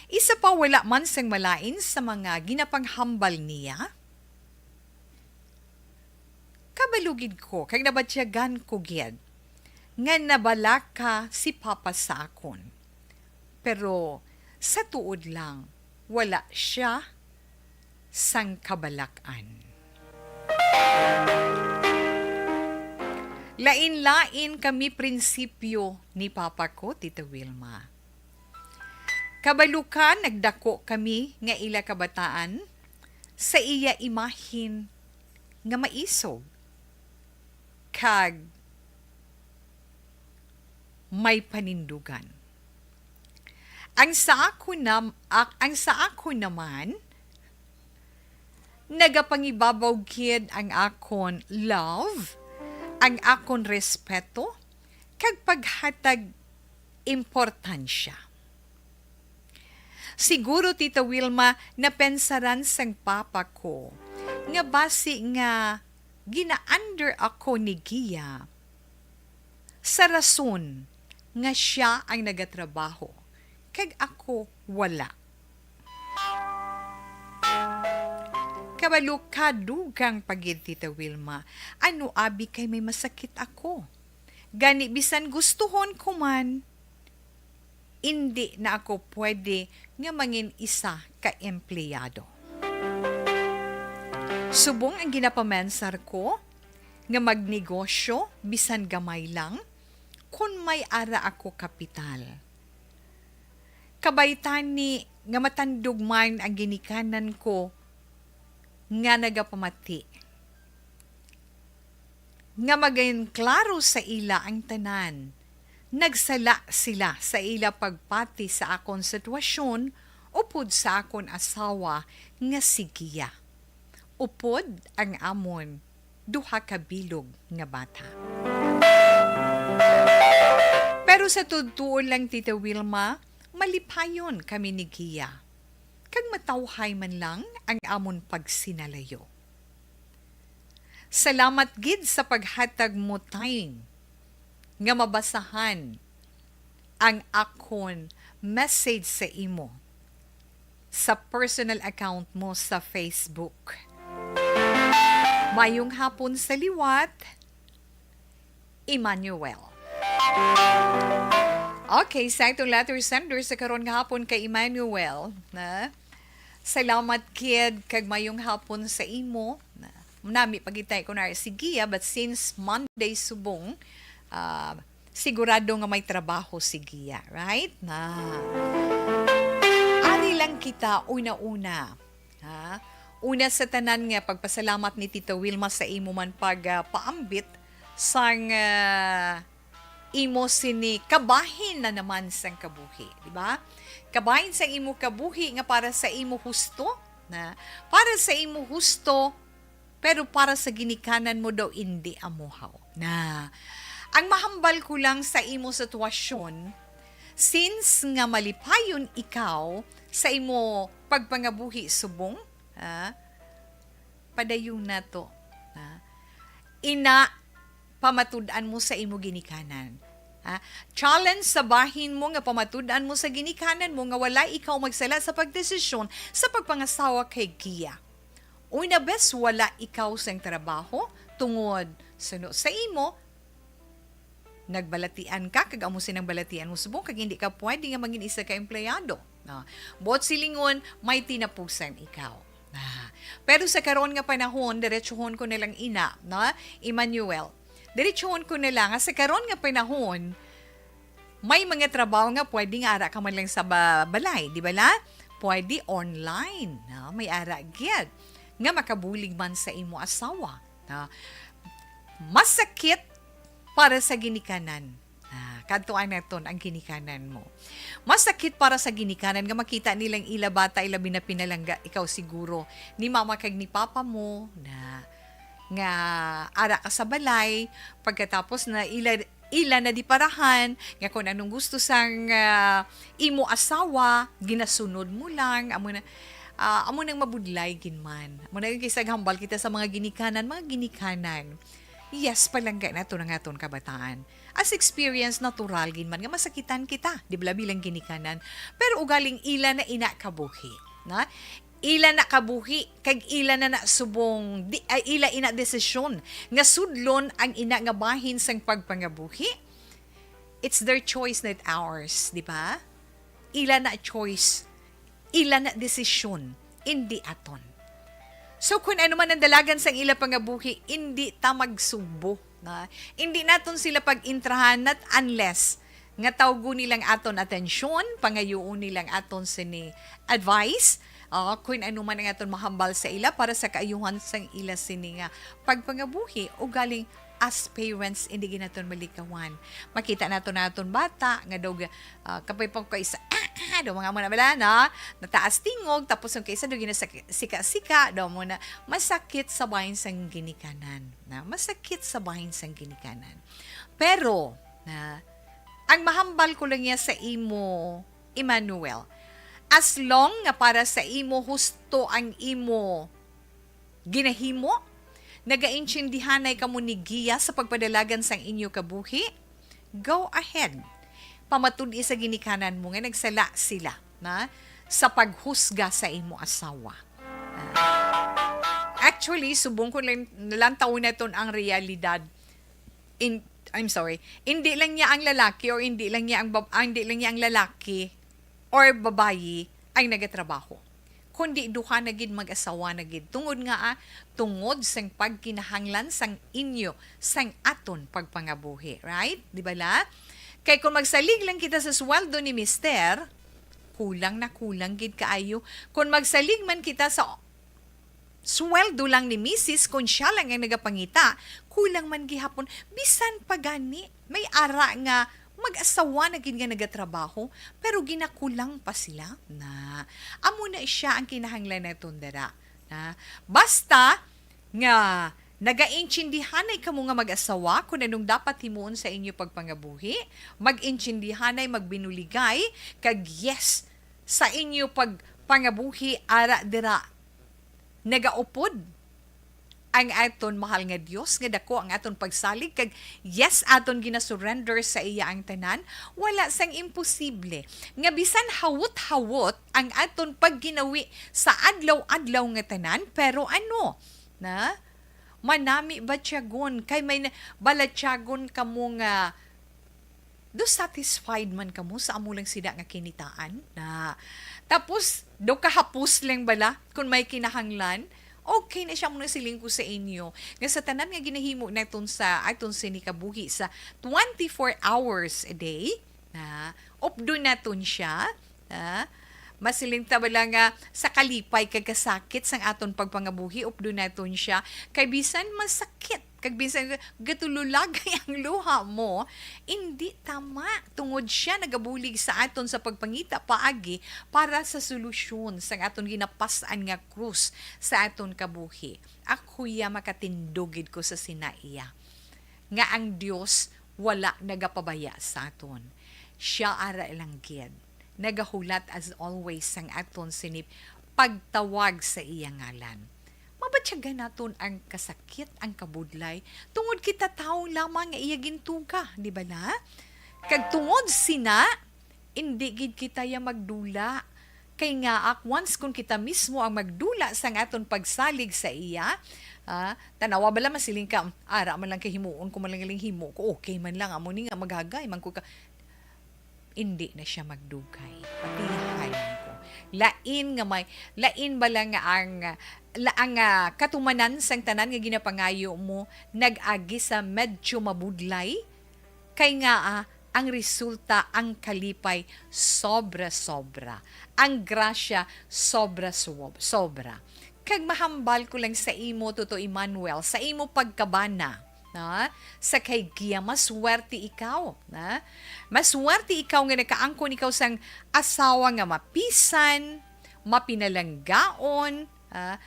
Isa pa, wala man sang malain sa mga ginapanghambal niya. Kabalo gid ko, kag nabatyagan ko gid nga nabalaka si Papa sa akon. Pero sa tuod lang, wala sia sang kabalak-an. Lain-lain kami prinsipyo ni Papa ko, Tita Wilma. Kabalo ka, nagdako kami nga ila kabataan sa iya imahin nga maisog kag may panindugan. Ang sa ako nam-, ak-, ang sa ako naman, nagapangibabaw gid ang akon love, ang akon respeto, kag paghatag importansya. Siguro, Tita Wilma, napensaran sang papa ko nga basi nga gina-under ako ni Gia sa rason nga sia ang nagatrabaho kag ako wala. Kabalo ka, dugang pa gid, Tita Wilma. Ano abi kay may masakit ako? Gani, bisan gustuhon ko man, indi na ako pwede nga mangin isa ka empleyado. Subong ang ginapamensar ko nga magnegosyo bisan gamay lang, kun may ara ako kapital. Kabay tani nga matandog man ang ginikanan ko nga nagapamati, nga maging klaro sa ila ang tanan. Nagsala sila sa ila pagpati sa akon sitwasyon upod sa akon asawa nga si Gia, upod ang amon duha ka bilog nga bata. Pero sa totoo lang, Tita Wilma, malipayon kami ni Gia, kag matawhay man lang ang amon pagsinalayo. Salamat gid sa paghatag mo time nga mabasahan ang akon message sa imo sa personal account mo sa Facebook. Mayong hapon sa liwat, Emmanuel. Okay, sa itong letter sender sa karon nga hapon kay Emmanuel, na salamat kid kag mayong hapon sa imo. Na, nami pagitay ko na si Gia, but since Monday subong, ah, sigurado nga may trabaho si Gia, right? Na, ari lang kita una-una. Ha? Una sa tanan nga pagpasalamat ni Tita Wilma sa imo man pag, ah, paambit sang, ah, imo sini kabahin na naman sang kabuhi, di ba? Kabahin sang imo kabuhi nga para sa imo husto, na para sa imo husto, pero para sa ginikanan mo daw indi amuhaw. Na, ang mahambal ko lang sa imo sitwasyon, since nga malipayon ikaw sa imo pagpangabuhi subong, ah, padayon nato, ah, ina, pamatud-an mo sa imo ginikanan. Ah, challenge sa bahin mo nga pamatud-an mo sa ginikanan mo nga wala ikaw magsala sa pagdesisyon sa pagpangasawa kay Gia. Una, bes, wala ikaw sang trabaho tungod suno sa imo, nagbalatian ka, kag amo sinang balatian mo subong, kag hindi ka pwede nga mangin isa ka empleyado. Ah, buot silingon, may tinapusan ikaw. Ah, pero sa karon nga panahon, diretsuhon ko na lang ina, no? Emmanuel, diretsuhon ko na lang, nga sa karon nga panahon, may mga trabaho nga pwede nga ara ka man lang sa ba-, balay, di ba la? Pwede online, no? May ara gyud nga makabulig man sa imo asawa, no? Masakit para sa ginikanan. Ah, kadtuan naton ang ginikanan mo. Masakit para sa ginikanan nga makita nilang ila bata, ila binapinalangga, ikaw siguro, ni mama kag ni papa mo, na nga ara ka sa balay, pagkatapos na ila, ila na di parahan nga kung anong gusto sang, ah, imo asawa, ginasunod mo lang, amo na, ah, amo nang mabudlay gid man. Amo na yung kay sa hambal kita sa mga ginikanan, mga ginikanan. Yes, palangga nato ang aton kabataan. As experience, natural gid man nga masakitan kita, di ba, bilang ginikanan. Pero ugaling ila na ina kabuhi, na? Ila na kabuhi, kag ila na na subong, di, ay, ila ina desisyon nga sudlon ang ina nga bahin sang pagpangabuhi. It's their choice, not ours, di ba? Ila na choice, ila na desisyon, indi aton. So, kung ano man ang dalagan sang ila pangabuhi, indi ta magsugbo, na? Indi naton sila pag-intrahan, not unless nga tawgon nilang aton atensyon, pangayuon nilang aton sini advice, ah, kung ano man ang aton mahambal sa ila para sa kaayuhan sang ila sini nga pagpangabuhi, ugaling as parents, hindi gid naton malikawan. Makita naton naton bata nga daw, ah, kapay pa ko isa, Do mga mo na bala, no? Nataas tingog, tapos yung kaisa do ginasika-sika, do mo na masakit sa bahin sang ginikanan. Na masakit sa bahin sang ginikanan. Pero, na, ang mahambal ko lang niya sa imo, Emmanuel, as long nga para sa imo husto ang imo ginahimo, nagaintindihanay kamo ni Gia sa pagpadalagan sang inyo kabuhi, go ahead. Pamatud-i sa ginikanan mo nga nagsala sila, na, sa paghusga sa imo asawa. Ah, actually, subong ko lang, nalantaw naton ang realidad. In, I'm sorry, hindi lang niya ang lalaki or hindi lang niya ang bab-, ah, hindi lang niya ang lalaki or babayi ang nagatrabaho, kundi duha na gid, mag-asawa na gid. Tungod nga, ah, tungod sang pagkinahanglan sang inyo, sang aton pagpangabuhi, right? Di ba la? Kay kung magsalig lang kita sa sweldo ni mister, kulang na kulang gid kaayo. Kung magsalig man kita sa sweldo lang ni misis, kung siya lang ang nagapangita, kulang man gihapon. Bisan pa gani, may ara nga mag-asawa na gid nga nagatrabaho, pero ginakulang pa sila. Na, amo na siya ang kinahanglan naton dira. Na, basta nga nagaintindihanay kamo nga mag-asawa kung anong dapat himuon sa inyo pagpangabuhi, mag-intindihanay, magbinuligay, kag yes, sa inyo pagpangabuhi ara dira nagaupod ang aton mahal nga Dios, nga dako ang aton pagsalig, kag yes, aton ginasurrender sa iya ang tanan. Wala sang imposible, nga bisan hawot-hawot ang aton pagginawi sa adlaw-adlaw nga tanan, pero ano, na, manami batyagon, kay may na-, balatyagon kamo nga do satisfied man kamo sa amo lang sina nga kinitaan, na. Tapos, do kahapos lang bala kung may kinahanglan, okay na siya. Muna siling ko sa inyo nga sa tanan nga ginahimo naton sa aton sini kabuhi sa twenty-four hours a day, na, updo naton siya, na. Masiling ta bala nga sa kalipay kag kasakit sang aton pagpangabuhi, updo naton siya, kay bisan masakit kag bisan gatululagay ang luha mo, indi tama, tungod siya nagabulig sa aton sa pagpangita paagi para sa solusyon sang aton ginapas-an nga krus sa aton kabuhi. Ako ya makatindog gid ko sa sina iya, nga ang Dios wala nagapabaya sa aton. Siya ara lang gid nagahulat as always sang aton sini pagtawag sa iya ngalan. Mabatyagan naton ang kasakit, ang kabudlay, tungod kita tawo lamang nga iya gintuga, di ba na? Kag tungod sina, indi gid kita ya magdula. Kay nga, ak-, once kun kita mismo ang magdula sang aton pagsalig sa iya, ah, tanawa bala, masiling ka, "Ara man lang kay himuon ko man lang galing himo ko, okay man lang, amo ni nga magagay man ko ka." Indi na siya magdugay. Patihay man ko. Lain nga may, lain bala nga ang, la-, ang, ah, katumanan sang tanan nga ginapangayo mo nag-agi sa medyo mabudlay? Kay nga, ah, ang resulta, ang kalipay, sobra-sobra. Ang grasya, sobra-sob-, sobra. Kag mahambal ko lang sa imo, Toto Emmanuel, sa imo pagkabana, na, sa kay Gia, maswerte ikaw, na? Maswerte ikaw nga nakaangkon ikaw sang asawa nga mapisan, mapinalanggaon, ah,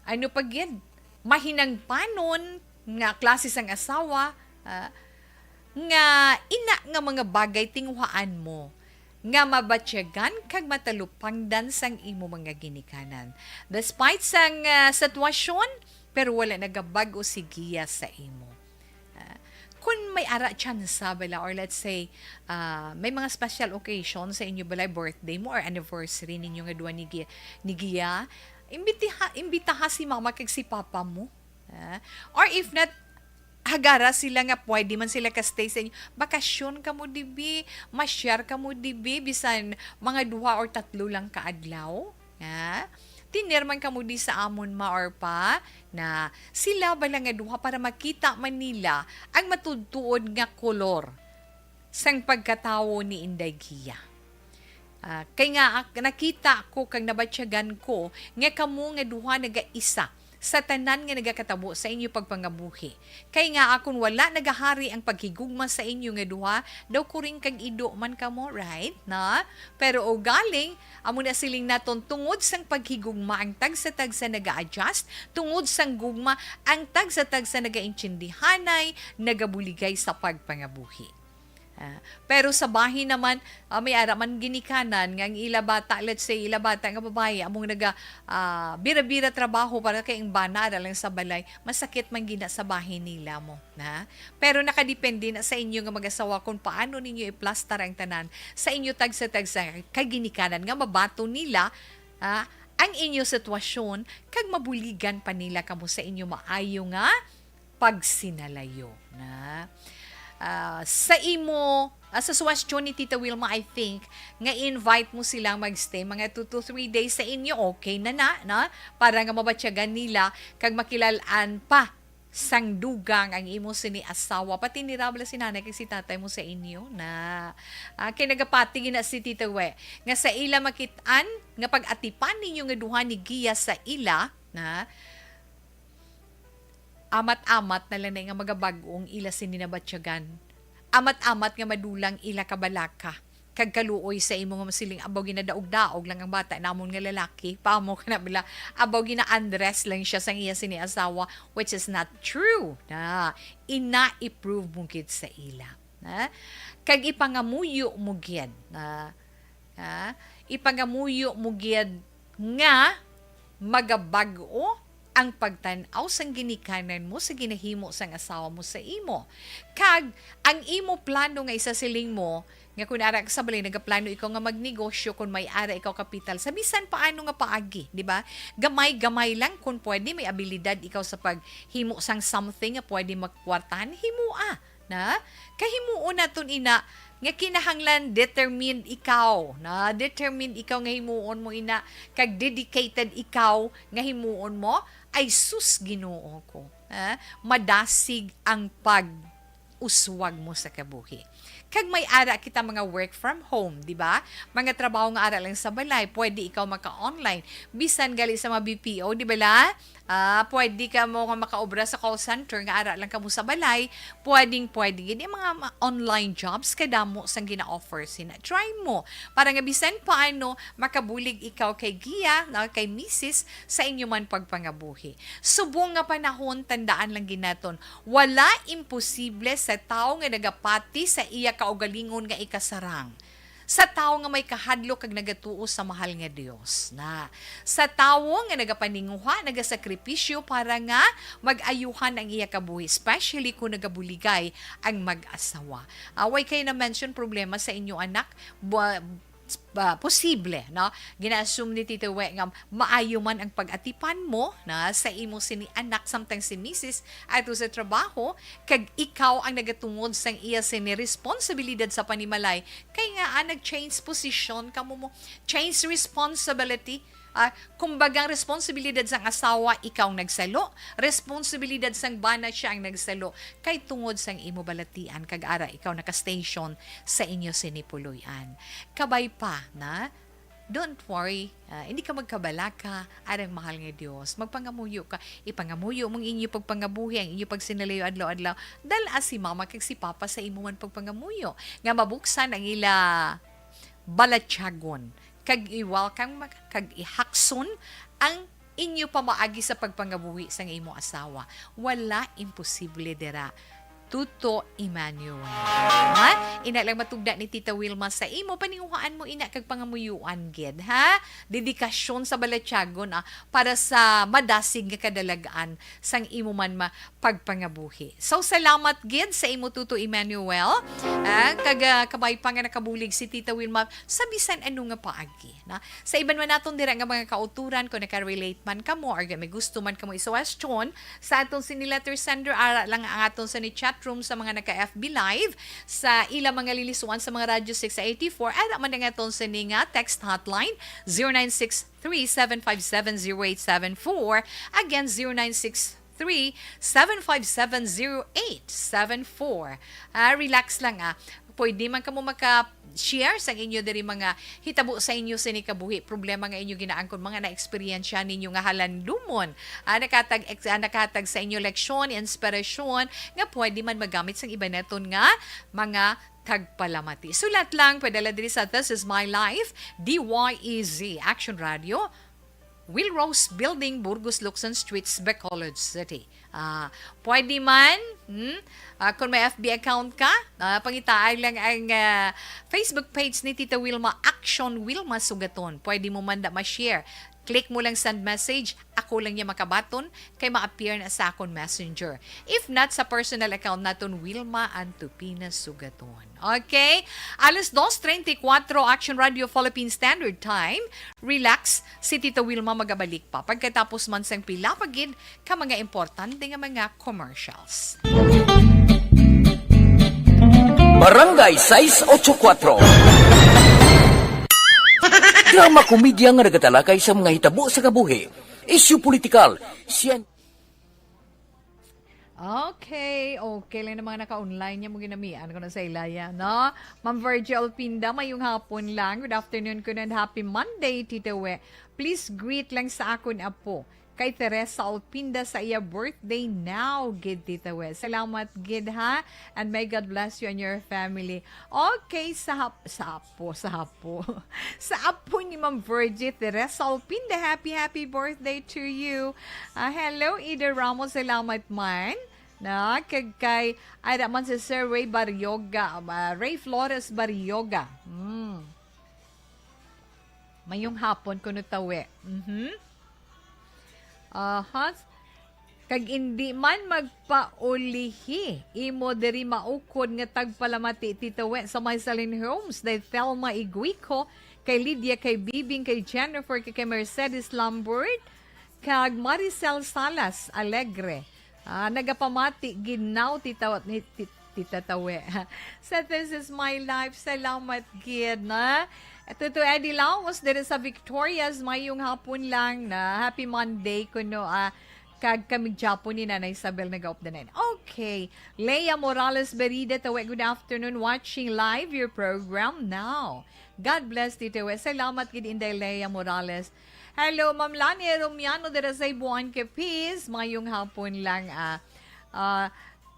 ano pa gid, mahinangpanon nga klase sang asawa, ah, nga ina nga mga bagay tinguhaan mo nga mabatyagan kag matalupangdan sang imo mga ginikanan. Despite sang, ah, sitwasyon, pero wala nagabag-o si Gia sa imo. Ah, kun may ara tsansa bala, or let's say, ah, may mga special occasion sa inyo balay, birthday mo or anniversary ninyo nga duha ni Gia, ni Gia, imbitiha-, imbitaha si mama kag si papa mo. Ah, or if not, hagara sila nga pwede man sila ka-stay sa inyo. Bakasyon kamo dibi, ma-share kamo dibi, bisan mga duha or tatlo lang ka adlaw. Ha? Tener man kamo di sa amon, ma or pa, na sila bala nga duha para makita man nila ang matuod-tuod nga kolor sang pagkatawo ni Inday Gia. Ah, kay nga, ak-, nakita ko kag nabatyagan ko nga kamo nga duha nagaisa sa tanan nga nagakatabo sa inyo pagpangabuhi. Kay nga akon wala nagahari ang paghigugma sa inyo nga duha, daw kuring kag ido man kamo, right? Na? Pero ugaling, amo na siling naton, tungod sang paghigugma ang tagsa-tagsa naga-adjust, tungod sang gugma ang tagsa-tagsa nagaintindihanay, nagabuligay sa pagpangabuhi. Ah, pero sa bahin naman, ah, may ara man ginikanan nga ang ila bata, let's say, ila bata nga babayi, among naga, ah, bira-bira trabaho para kay ang bana ara lang sa balay, masakit man gina sa bahin nila mo, na? Pero nakadepende na sa inyo nga mag-asawa kung paano ninyo iplastar ang tanan sa inyo tagsa-tagsa kay ginikanan nga mabaton nila, ah, ang inyo sitwasyon kag mabuligan pa nila kamo sa inyo maayo nga pagsinalayo, na? Ah, sa imo, ah, sa suwestyon ni Tita Wilma, I think, nga i-invite mo silang magstay mga two to three days sa inyo, okay na na, na? Para nga mabatyagan nila kag makilalan pa sang dugang ang imo sini asawa, pati ni Rabla, si nanay kag si tatay mo sa inyo, na? Ah, kay nagapati gina si Tita We, nga sa ila makit-an nga pag-atipan ninyo nga duha ni Gia sa ila, na? Amat-amat na lang na nga magabag-ong ila sini nabatyagan. Amat-amat nga madulang ila kabalaka kag kaluoy sa imo nga masiling, "Abaw, ginadaog-daog lang ang bata namon nga lalaki." Pamo ka na bala, "Abaw, gina-undress lang siya sang iya sini asawa," which is not true. Na, ina, i-prove mo gid sa ila. Na? Kag ipangamuyo mo gid. Na? Ha? Ipangamuyo mo gid nga magabag-o ang pagtan-aw sang ginikanan mo sa ginahimo sang asawa mo sa imo. Kag ang imo plano nga isasiling mo, nga kun ara ka sa balay, nagaplano ikaw nga magnegosyo, kun may ara ikaw kapital, sa bisan paano nga paagi, di ba? Gamay-gamay lang, kun pwede, may abilidad ikaw sa paghimo sang something nga pwede makwartahan, himoa. Na? Kahimuon naton ina nga kinahanglan determined ikaw, na? Determined ikaw nga himuon mo ina, kag dedicated ikaw nga himuon mo, ay sus, Ginoo ko. Ha? Madasig ang pag-uswag mo sa kabuhi. Kag may ara kita mga work from home, di ba? Mga trabaho nga ara lang sa balay, pwede ikaw maka-online. Bisan gali sa mga B P O, di ba la? Ah, pwede ka mo nga makaobra sa call center nga ara lang kamo sa balay. Pwedeng, pwede gid yung mga ma-, online jobs, kadamo sang gina-offer sina. Try mo para nga bisan paano makabulig ikaw kay Gia, no, kay misis sa inyo man pagpangabuhi. Subong nga panahon, tandaan lang ginaton, wala imposible sa tawo nga nagapati sa iya kaugalingon nga ikasarang. Sa tawo nga may kahadlok kag nagatuo sa mahal nga Dios, na. Sa tawo nga nagapaninguha, nagasakripisyo para nga mag-ayuhan ang iya kabuhi, especially kung nagabuligay ang mag-asawa. Away kayo na-mention problema sa inyo anak, bu-, ba, posible, no? Gina-assume ni Tito We nga maayo man ang pag-atipan mo, na, sa imo sini anak, samtang si misis ato sa trabaho, kag ikaw ang nagatungod sang iya sini responsibilidad sa panimalay, kay nga, ah, nag-change position kamo mo, change responsibility. Ah, kumbaga, ang responsibilidad sang asawa, ikaw ang nagsalo. Responsibilidad sang bana, siya ang nagsalo. Kay tungod sang imo balatian, kag ara ikaw naka-station sa inyo sini puloy-an. Kabay pa, na? Don't worry. Ah, hindi ka magkabalaka. Arang mahal nga Dios, magpangamuyo ka. Ipangamuyo mong inyo pagpangabuhi, ang inyo pagsinalayo adlaw-adlaw. Dal-a si mama kag si papa sa imo man pagpangamuyo, nga mabuksan ang ila balatyagon, kag i-welcome, kag ihakson ang inyo pamaagi sa pagpangabuhi sang imo asawa. Wala imposible dira. Tuto Emmanuel. Ha? Ina lang matugda ni Tita Wilma sa imo, paninguhaan mo ina kag pangamuyuan gid, ha? Dedikasyon sa balatyagon, ah, para sa madasig nga kadalag-an sang imo man ma-, pagpangabuhi. So, salamat gid sa imo, Tuto Emmanuel. Ah, kag, ah, kabay pa nga nakabulig si Tita Wilma sa bisan ano nga paagi, na. Sa iban man naton dira nga mga kauturan, kung naka-relate man kamo or may gusto man kamo i-suwestyon sa aton sini letter sender, ara lang ang aton sini chat room sa mga naka-F B Live, sa ila mga lilisuan sa mga Radyo six eighty-four, ara man ang aton sini nga text hotline, zero nine six three, seven five seven, zero eight seven four. Again, zero nine six three, seven five seven, zero eight seven four. Ah, relax lang, ah. Pwede man kamo maka-share sang inyo diri mga hitabo sa inyo sini kabuhi, problema nga inyo ginaangkon, mga naeksperyensya ninyo nga halandumon, ah, nakatag ex-, ah, nakatag sa inyo leksyon, inspirasyon nga pwede man magamit sang iba naton nga mga tagpalamati. Sulat lang, padala diri sa This Is My Life, D Y E Z, Action Radio, Will Rose Building, Burgos, Lukson Streets, Bacolod City. Ah, pwede man, hmm? Ah, kung may F B account ka, ah, pangitaay lang ang, ah, Facebook page ni Tita Wilma, Action Wilma Sugaton. Pwede mo man da ma-share. Click mo lang send message, ako lang niya makabaton, kay ma-appear na sa akon messenger. If not, sa personal account naton, Wilma Antupina Sugaton. Okay? Alas dos treinta y cuatro, Action Radio Philippine Standard Time. Relax, si Tita Wilma magabalik pa pagkatapos man sang pila pa gid ka mga importante nga mga commercials. Barangay sais ocho kuatro. Drama komedya nga nagatalakay sa mga hitabo sa kabuhi, isyu politikal, siyen- Okay, okay lang na mga naka-online niya mo ginamian ko na sa ilaya, no? Ma'am Virgie Alpinda, mayong hapon lang. Good afternoon ko and happy Monday, Tita We. Please greet lang sa akon apo kay Teresa Alpinda sa iya birthday now, gid, Tita We. Salamat gid, ha? And may God bless you and your family. Okay, sa hap-, sa apo, sa apo. Sa apo ni Ma'am Virgie, Teresa Alpinda, happy, happy birthday to you. Ah, hello, Ida Ramos, salamat man. Na, kag kay, ay, da man si Sir Ray Barrioga, ah, Ray Flores Barrioga. Hmm. Mayong hapon, kuno tawe. Mhm. Aha. Kag indi man magpaulihi, imo diri maukod nga tagpalamati, Tita We, sa May Salin Homes, day Thelma Iguico, kay Lydia, kay Bibing, kay Jennifer, kay, kay Mercedes Lambert, kag Maricel Salas Alegre. Ah, nagapamati gid naw, Tita, ni, ti-, Tita Tawe. Sa This Is My Life, salamat gid, na. Tuto Eddie Laos, diri sa Victorias, mayong hapon lang na. Happy Monday kuno, ah, kag kami gyapon ni Nanay Isabel nagaupdanan. Okay. Lea Morales Berida, Tawe, good afternoon. Watching live your program now. God bless, Tita We. Salamat gid, Inday Lea Morales. Hello, Ma'am Lani Romiano, dira sa Ibuan, Capiz. Mayong hapon lang, ah, ah,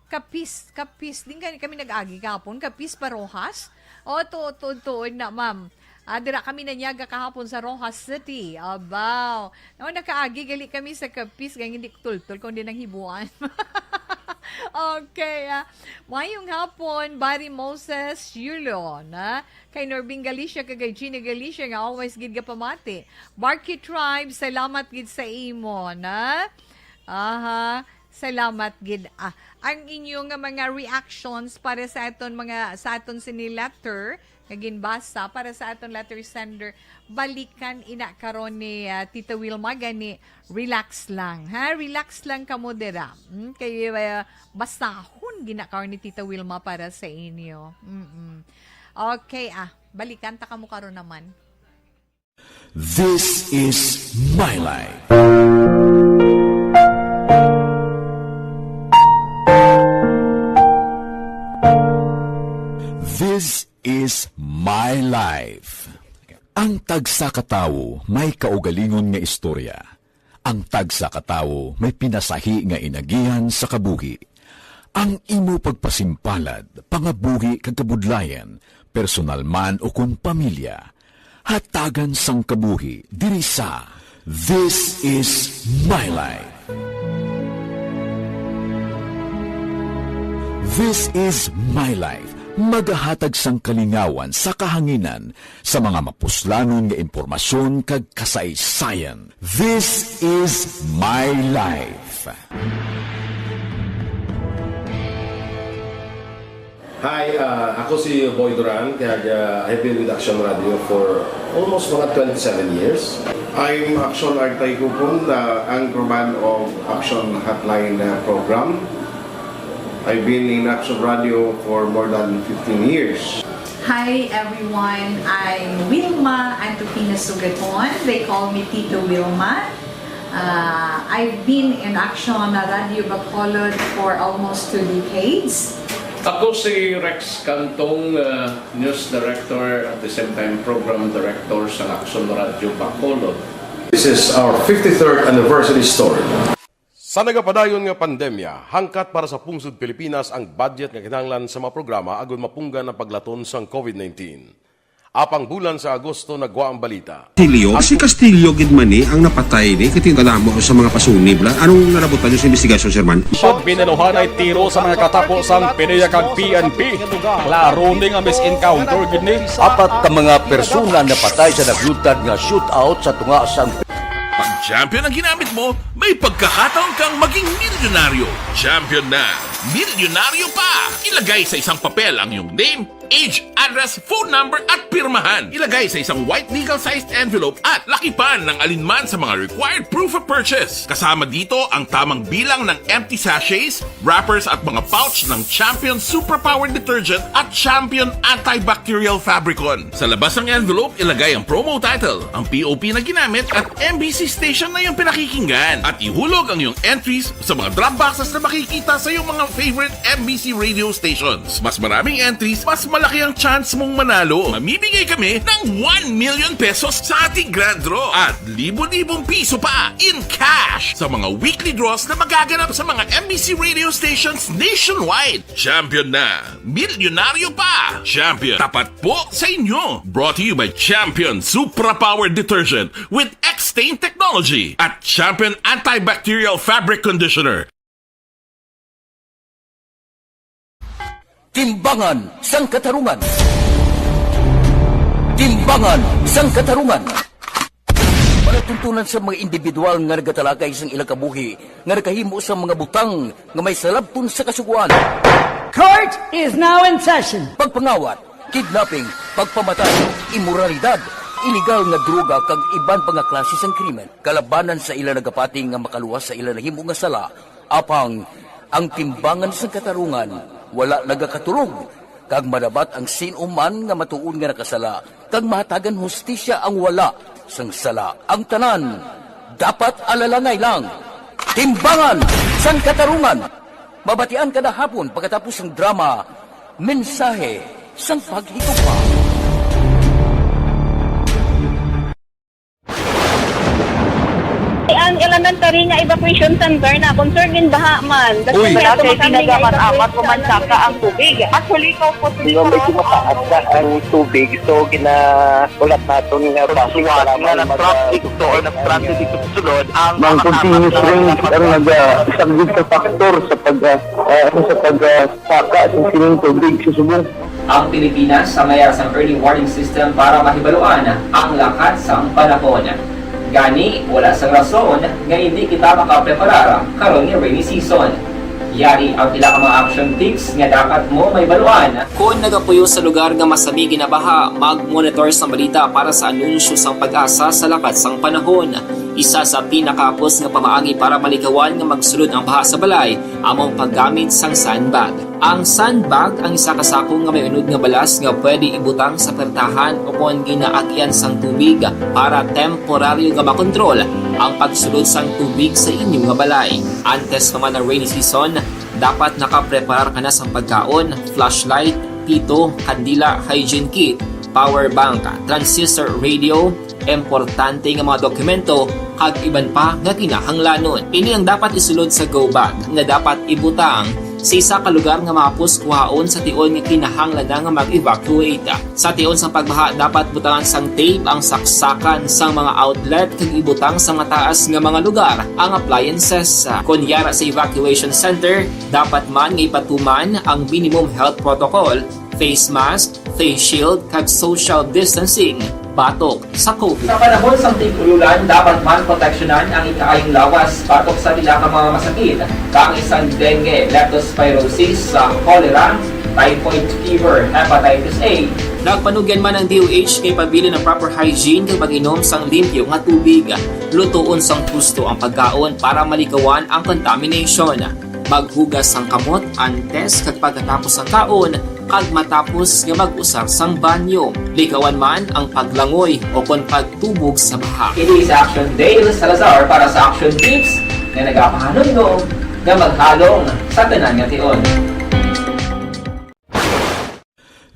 Capiz, Capiz. Din gani kami nag-agi kahapon, Capiz pa Roxas. O, tuod, tuod, tuod na, ma'am. Ah, dira kami nanyaga kahapon sa Roxas City. Abaw. No, nakaagi gali kami sa Capiz, kay hindi tultol kundi nang hibuan. Okay, ah. Mayong hapon, Barry Moses Yulo, na? Kay Norbing Galicia, kag kay Gina Galicia, nga always gid gapamati. Barky Tribe, salamat gid sa imo, na? Aha, salamat gid. Ah, ang inyo nga mga reactions para sa aton mga, sa aton sini letter nga ginbasa para sa aton letter sender, balikan ina karon ni, ah, Tita Wilma gani, relax lang, ha? Relax lang kamo dira. Hmm? Kay, ah, basahon gina karon ni Tita Wilma para sa inyo. Mm-mm. Okay, ah, balikan ta kamo karon naman. This is my life. This is my life. Ang tagsa ka tawo may kaugalingon nga istorya. Ang tagsa ka tawo may pinasahi nga inagihan sa kabuhi. Ang imo pagpasimpalad, pangabuhi kag kabudlayan, personal man ukon pamilya, hatagan sang kabuhi diri sa This Is My Life. This Is My Life, magahatag sang kalingawan sa kahanginan sa mga mapuslanon nga impormasyon kag kasaysayan. This Is My Life. Hi, uh, ako si Boy Duran, kag, uh, I've been with Action Radio for almost mga twenty-seven years. I'm Action Artay Kupon, the anchorman of Action Hotline, uh, program. I've been in Action Radio for more than fifteen years. Hi everyone, I'm Wilma Antupina Sugaton. They call me Tito Wilma. Uh, I've been in Action Radio Bacolod for almost two decades. Ako si Rex Cantong, uh, News Director at the same time Program Director sa Action Radio Bacolod. This is our fifty-third anniversary story. Sa nagapadayon nga pandemya, hangkat para sa pungsod Pilipinas ang budget nga kinahanglan sa mga programa agud mapunggan ang paglaton sang COVID nineteen. Apang bulan sa Agosto nagwa ang balita. Castillo, si Castillo gid man ni ang napatay ni, kay kadamo sa mga pasunib la. Anong nalabutan niyo sa investigasyon, Sir Man? Pag binaluhan ay tiro sa mga katapo sang PDEA kag P N P. Klaro ni nga misencounter gid ni. Apat ka mga persona napatay sa naglutad nga shootout sa tunga sang Pag Champion ang ginamit mo, may pagkakataon kang maging milyonaryo. Champion na, milyonaryo pa! Ilagay sa isang papel ang iyong name, age, address, phone number, at pirmahan. Ilagay sa isang white legal-sized envelope at lakipan ng alinman sa mga required proof of purchase. Kasama dito ang tamang bilang ng empty sachets, wrappers at mga pouch ng Champion Superpower Detergent at Champion Antibacterial Fabricon. Sa labas ng envelope, ilagay ang promo title, ang P O P na ginamit at M B C station na iyong pinakikinggan. At ihulog ang iyong entries sa mga drop boxes na makikita sa iyong mga favorite M B C radio stations. Mas maraming entries, mas malaki ang chance mong manalo. Mamimigay kami ng one million pesos sa ating grand draw at libo-libong piso pa in cash sa mga weekly draws na magaganap sa mga M B C radio stations nationwide. Champion na! Milyonaryo pa! Champion, tapat po sa inyo! Brought to you by Champion Supra Power Detergent with X-Stain Technology at Champion Antibacterial Fabric Conditioner. Timbangan sang Katarungan. Timbangan sang Katarungan. Palatuntunan sa mga individual nga nagatalakay sang ilang kabuhi nga nakahimo sang mga butang nga may salabton sa kasugoan. Court is now in session. Pagpangawat, kidnapping, pagpamatay, imoralidad, iligal nga droga kag iban pa nga klase sang krimen kalabanan sa ila nagapati nga makaluwas sa ila nahimo nga sala. Apang ang timbangan sang katarungan wala nagakatulog, kag madabat ang sin-o man nga matuod nga nakasala, kag mahatagan hustisya ang wala sang sala. Ang tanan dapat alalangay lang. Timbangan sang Katarungan. Mabatian kada hapon pagkatapos sang drama, Mensahe sang Paghigugma. Ang elementary nga evacuation center na concern in baha man. Uy. Wala kay ginagamit-amat ko man saka ang tubig. Actually, ko po Di ba, medyo mataas na ang tubig, so ginahulat naton nga basi nga kailangan mag-, ah, traffic to or nag-transit dito sa sulod ang Ang continuous rain ang naga-, isang big factor sa pag, ah, ah, ano, sa pag, ah, saka sa sining tubig sa subong. Ang Pilipinas sa mayar sang early warning system para mahibaluan ang lakat sang panahon. Gani, wala sang rason nga indi kita makapreparar karon nga rainy season. Yari ang pila ka mga action tips nga dapat mo mahibaluan. Kon nagapuyo sa lugar nga masami ginabaha, mag-monitor sang balita para sa anunsyo sang PAGASA sa lakat sang panahon. Isa sa pinakahapos nga pamaagi para malikawan nga magsulod ang baha sa balay amo ang paggamit sang sandbag. Ang sandbag ang isa ka sako nga may unod nga balas nga pwede ibutang sa pertahan ukon ginaagian sang tubig para temporaryo nga makontrol ang pagsulod sang tubig sa inyo nga balay. Antes pa man ang rainy season, dapat nakapreparar ka na sang pagkaon, flashlight, pito, kandila, hygiene kit, power bank, transistor radio, importante nga mga dokumento, kag iban pa nga kinahanglanon. Ini ang dapat isulod sa go bag nga dapat ibutang sa isa ka lugar nga mahapos kuhaon sa tion nga kinahanglan na nga mag-evacuate. Sa tion sang pagbaha, dapat butangan sang tape ang saksakan sang mga outlet kag ibutang sa mataas nga mga lugar ang appliances. Kon yara sa evacuation center, dapat man nga ipatuman ang minimum health protocol, face mask, face shield, kag social distancing batok sa COVID. Sa panahon sang tig-ululan, dapat man proteksyonan ang ikaayong lawas batok sa pila ka mga masakit, kaangay sang dengue, leptospirosis, sa cholera, typhoid fever, hepatitis A. Nagpanugyan man ang D O H nga ipabilin ang proper hygiene kag pag-inom sang limpyo nga tubig. Lutoon sang husto ang pagkaon para malikawan ang contamination. Maghugas sang kamot antes kag pagkatapos sang kaon, kag matapos nga mag-usar sang banyo. Likawan man ang paglangoy ukon pagtubog sa baha. Ini si Action Dale Salazar para sa Action Tips nga nagapahanumdom nga maghalong sa tanan nga tion.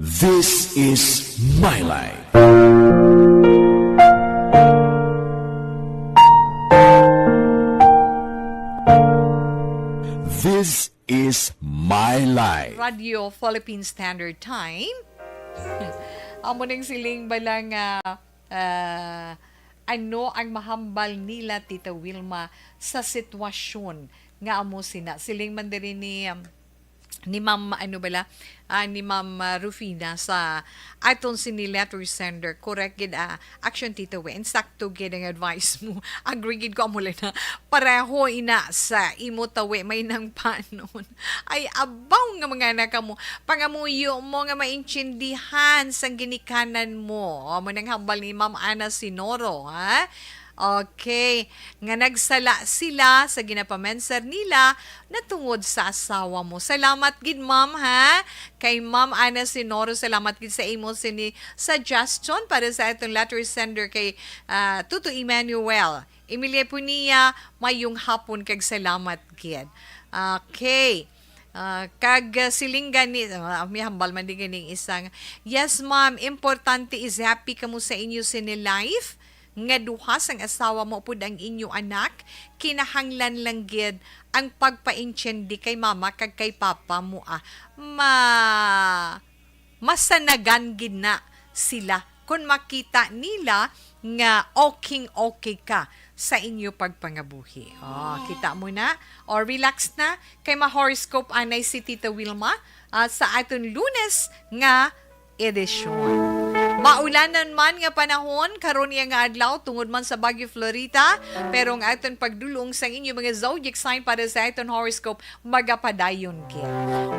This is my life. This is my life. Radio Philippine Standard Time. Amo ning siling bala nga, ah, ano ang mahambal nila, Tita Wilma, sa sitwasyon nga amo sina? Siling man diri ni, um, ni Ma'am, ano bala? Ah, ni Ma'am, ah, Rufina sa aton sini letter sender. Correct gid, ah, action, Tita Wen. Sakto gid ang advice mo. Agree gid ko, amo lang na. Pareho ina sa imo, tawi, may nang panon. Ay, abaw nga mga anak mo. Pangamuyo mo nga maintindihan sang ginikanan mo. Amo nang hambal ni Ma'am Ana Sinoro, ha? Okay. Nga nagsala sila sa ginapamensar nila natungod sa asawa mo. Salamat gid, ma'am, ha? Kay Ma'am Ana Sinoro, salamat gid sa imo sini suggestion para sa atong letter sender kay, ah, Tuto Emmanuel. Emilia Punia, mayong hapon kag salamat gid. Okay. Ah, kag, ah, siling gani, ah, may hambal man din ganing isang, "Yes, ma'am, importante is happy kamo sa inyo sini life nga duha sang asawa mo pud ang inyo anak, kinahanglan lang gid ang pagpaintindi kay mama kag kay papa mo, ah." Ma-, masanagan gid na sila kon makita nila nga okay, okay ka sa inyo pagpangabuhi. Oh, kita mo na? O, relax na. Kay ma-horoscope anay si Tita Wilma, ah, sa aton Lunes nga edisyon. Maulanan man nga panahon karon iya nga adlaw tungod man sa Bagyo Florita, pero ang aton pagdulong sang inyo mga zodiac sign para sa aton horoscope magapadayon gid.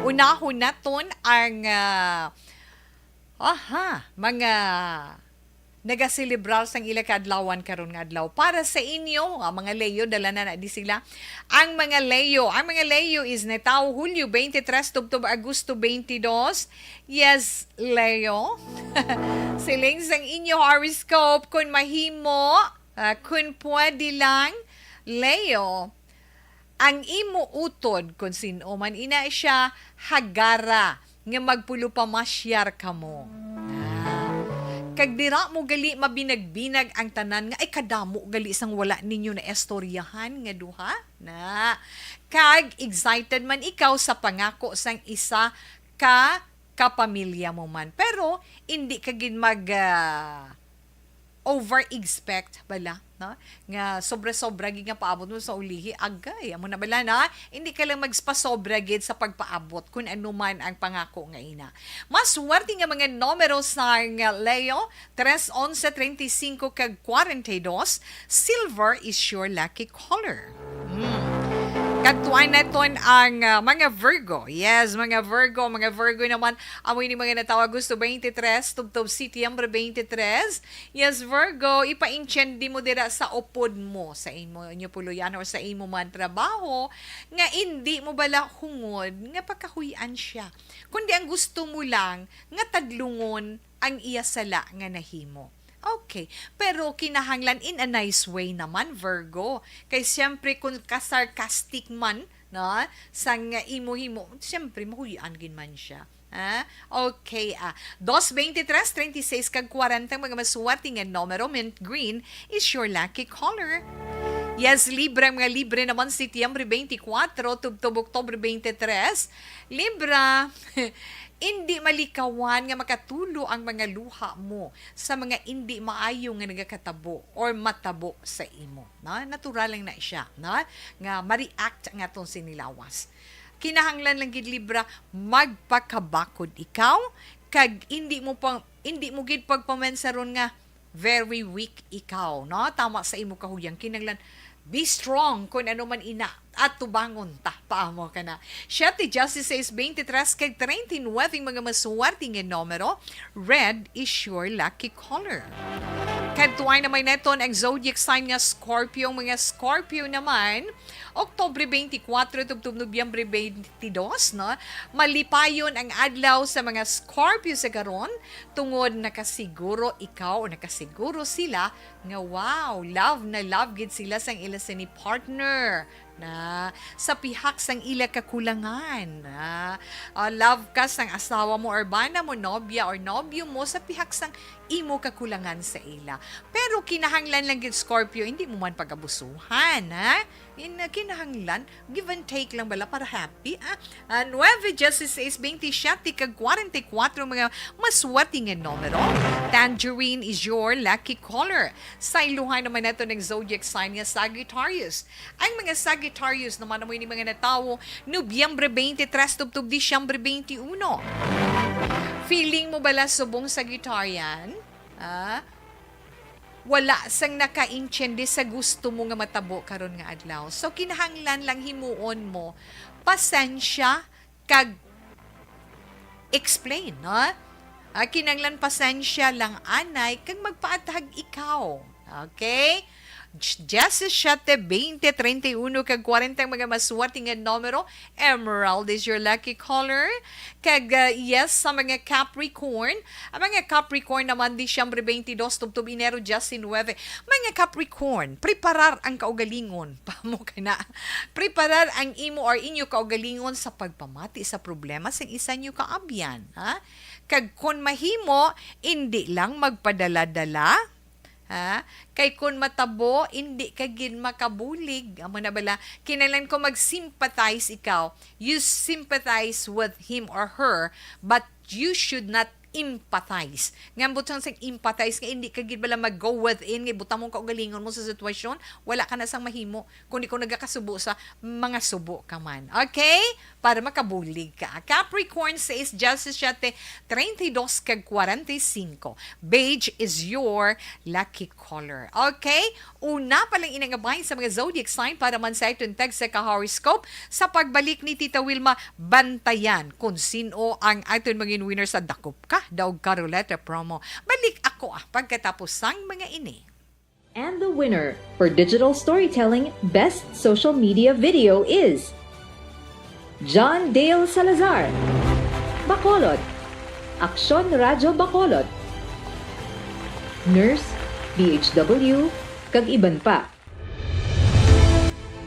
Unahon naton ang, ah, aha, mga nagaselebrar sang ila kaadlawan karon nga adlaw. Para sa inyo, ah, mga Leo, dala na na di sila. Ang mga Leo, ang mga Leo is natawo Hulyo twenty-three tubtob Agosto twenty-two. Yes, Leo. Siling sang inyo horoscope, kung mahimo, ah, kung pwede lang, Leo, ang imo utod, kung sin-o man ina siya, hagara nga magpulupamasyar kamo. Ah. Kag dira mo gali mabinag-binag ang tanan nga, ay, kadamo gali sang wala ninyo naistoryahan nga duha. Na. Kag excited man ikaw sa pangako sang isa ka kapamilya mo man. Pero, hindi ka gid mag, ah, over-expect bala, no? Nga sobra-sobra gid nga paabot mo sa ulihi, agay, amo na bala na, hindi ka lang magpasobra gid sa pagpaabot kung ano man ang pangako nga ina. Mas swerte nga mga numero sang Leo, tres, onse, treinta y cinco, kag cuarenta y dos, silver is your lucky color. Hmm. Kadtuan naton ang, ah, mga Virgo. Yes, mga Virgo, mga Virgo naman, amo ini mga natawo Agosto twenty-three, tubtob Setyembre twenty-three. Yes, Virgo, ipaintindi mo dira sa upod mo, sa imo, inyo puloy-an or sa imo man trabaho, nga indi mo bala hungod nga pakahuy-an siya, kundi ang gusto mo lang nga tadlungon ang iya sala nga nahimo. Okay, pero kinahanglan in a nice way naman, Virgo. Kay siyempre, kung ka-sarcastic man, no, sang imo himo, siyempre, mahuy-an gid man siya. Ha? Okay, ah. Dos, twenty-tres, treinta y seis, kag kwarenta, mga maswerte nga numero, mint green is your lucky color. Yes, Libra, mga Libra naman, Setyembre twenty-four, tubtob Oktubre twenty-three. Libra, indi malikawan nga makatulo ang mga luha mo sa mga indi maayo nga nagakatabo or matabo sa imo, no? Natural lang na siya, no? Nga ma-react ang atong sinilawas. Kinahanglan lang gid, Libra, magpakabakod ikaw, kag indi mo pa, indi mo gid pagpamansaron nga very weak ikaw, no? Tama sa imo kahuyang, kinahanglan, be strong, kung ano man ina, atubangon ta, paamo ka na. Siete, dieciséis, veintitrés, kag treinta y nueve, mga maswerte nga numero, red is your lucky color. Kadtuan naman naton ang zodiac sign nga Scorpio. Mga Scorpio naman, Oktubre twenty-four tubtob Nobyembre twenty-two, no? Malipayon ang adlaw sa mga Scorpio sa karon, tungod nakasiguro ikaw o nakasiguro sila nga, wow, love na love gid sila sang ila sini partner. na sa pihak sang ila kakulangan. Ah, ah, love ka sang asawa mo or bana mo, nobya or nobyo mo sa pihak sang imo kakulangan sa ila. Pero kinahanglan lang gid, Scorpio, hindi mo man pag-abusuhan, ha? In, uh, kinahanglan, give and take lang bala para happy, ah. Ah, nueve, dieciséis, veintisiete, kag kwarenta y kuatro, mga maswerte nga numero. Tangerine is your lucky color. Sa iluhan naman nato ng zodiac sign nga Sagittarius. Ang mga Sagittarius naman amo ini mga natawo, Nobyembre twenty-three tubtob Disyembre twenty-one. Feeling mo bala subong Sagittarian? Ah, wala sang nakaintindi sa gusto mo nga matabo karon nga adlaw. So, kinahanglan lang himuon mo pasensya kag explain, no? Ah, kinahanglan pasensya lang anay kag magpaathag ikaw. Okay? Diecisiete, veinte, treinta y uno kag kwarenta ang mga maswerte nga numero. Emerald is your lucky color. Kag, ah, yes, sa mga Capricorn, ang mga Capricorn naman, Disyembre twenty-dos tubtob Enero diecinuebe. Mga Capricorn, preparar ang kaugalingon. Pamo ka na. Preparar ang imo or inyo kaugalingon sa pagpamati sa problema sa isa nyo kaabyan, ha? Kag kon mahimo, indi lang magpadala-dala, ha? Kay kon matabo, indi ka gid makabulig. Amo na bala, kinahanglan ko mag-sympathize ikaw. You sympathize with him or her, but you should not empathize. Nga butang sang empathize nga hindi ka gid bala mag-go within, nga butang mo kaugalingon mo sa sitwasyon, wala ka na sang mahimo. Kundi kung nagakasubo sa mga subo ka man. Okay? Para makabulig ka. Capricorn says, diecisiete, treinta y dos kag kwarenta y cinco. Beige is your lucky color. Okay? Una pa lang inangabay sa mga zodiac sign para man sa aton tagsa ka horoscope. Sa pagbalik ni Tita Wilma, bantayan kung sino ang aton mangin winner sa Dakop Ka Daog Ka Ruleta promo. Balik ako, ah, pagkatapos sang mga ini. And the winner for digital storytelling best social media video is John Dale Salazar, Bacolod, Aksyon Radyo Bacolod, Nurse, D H W, kag iban pa.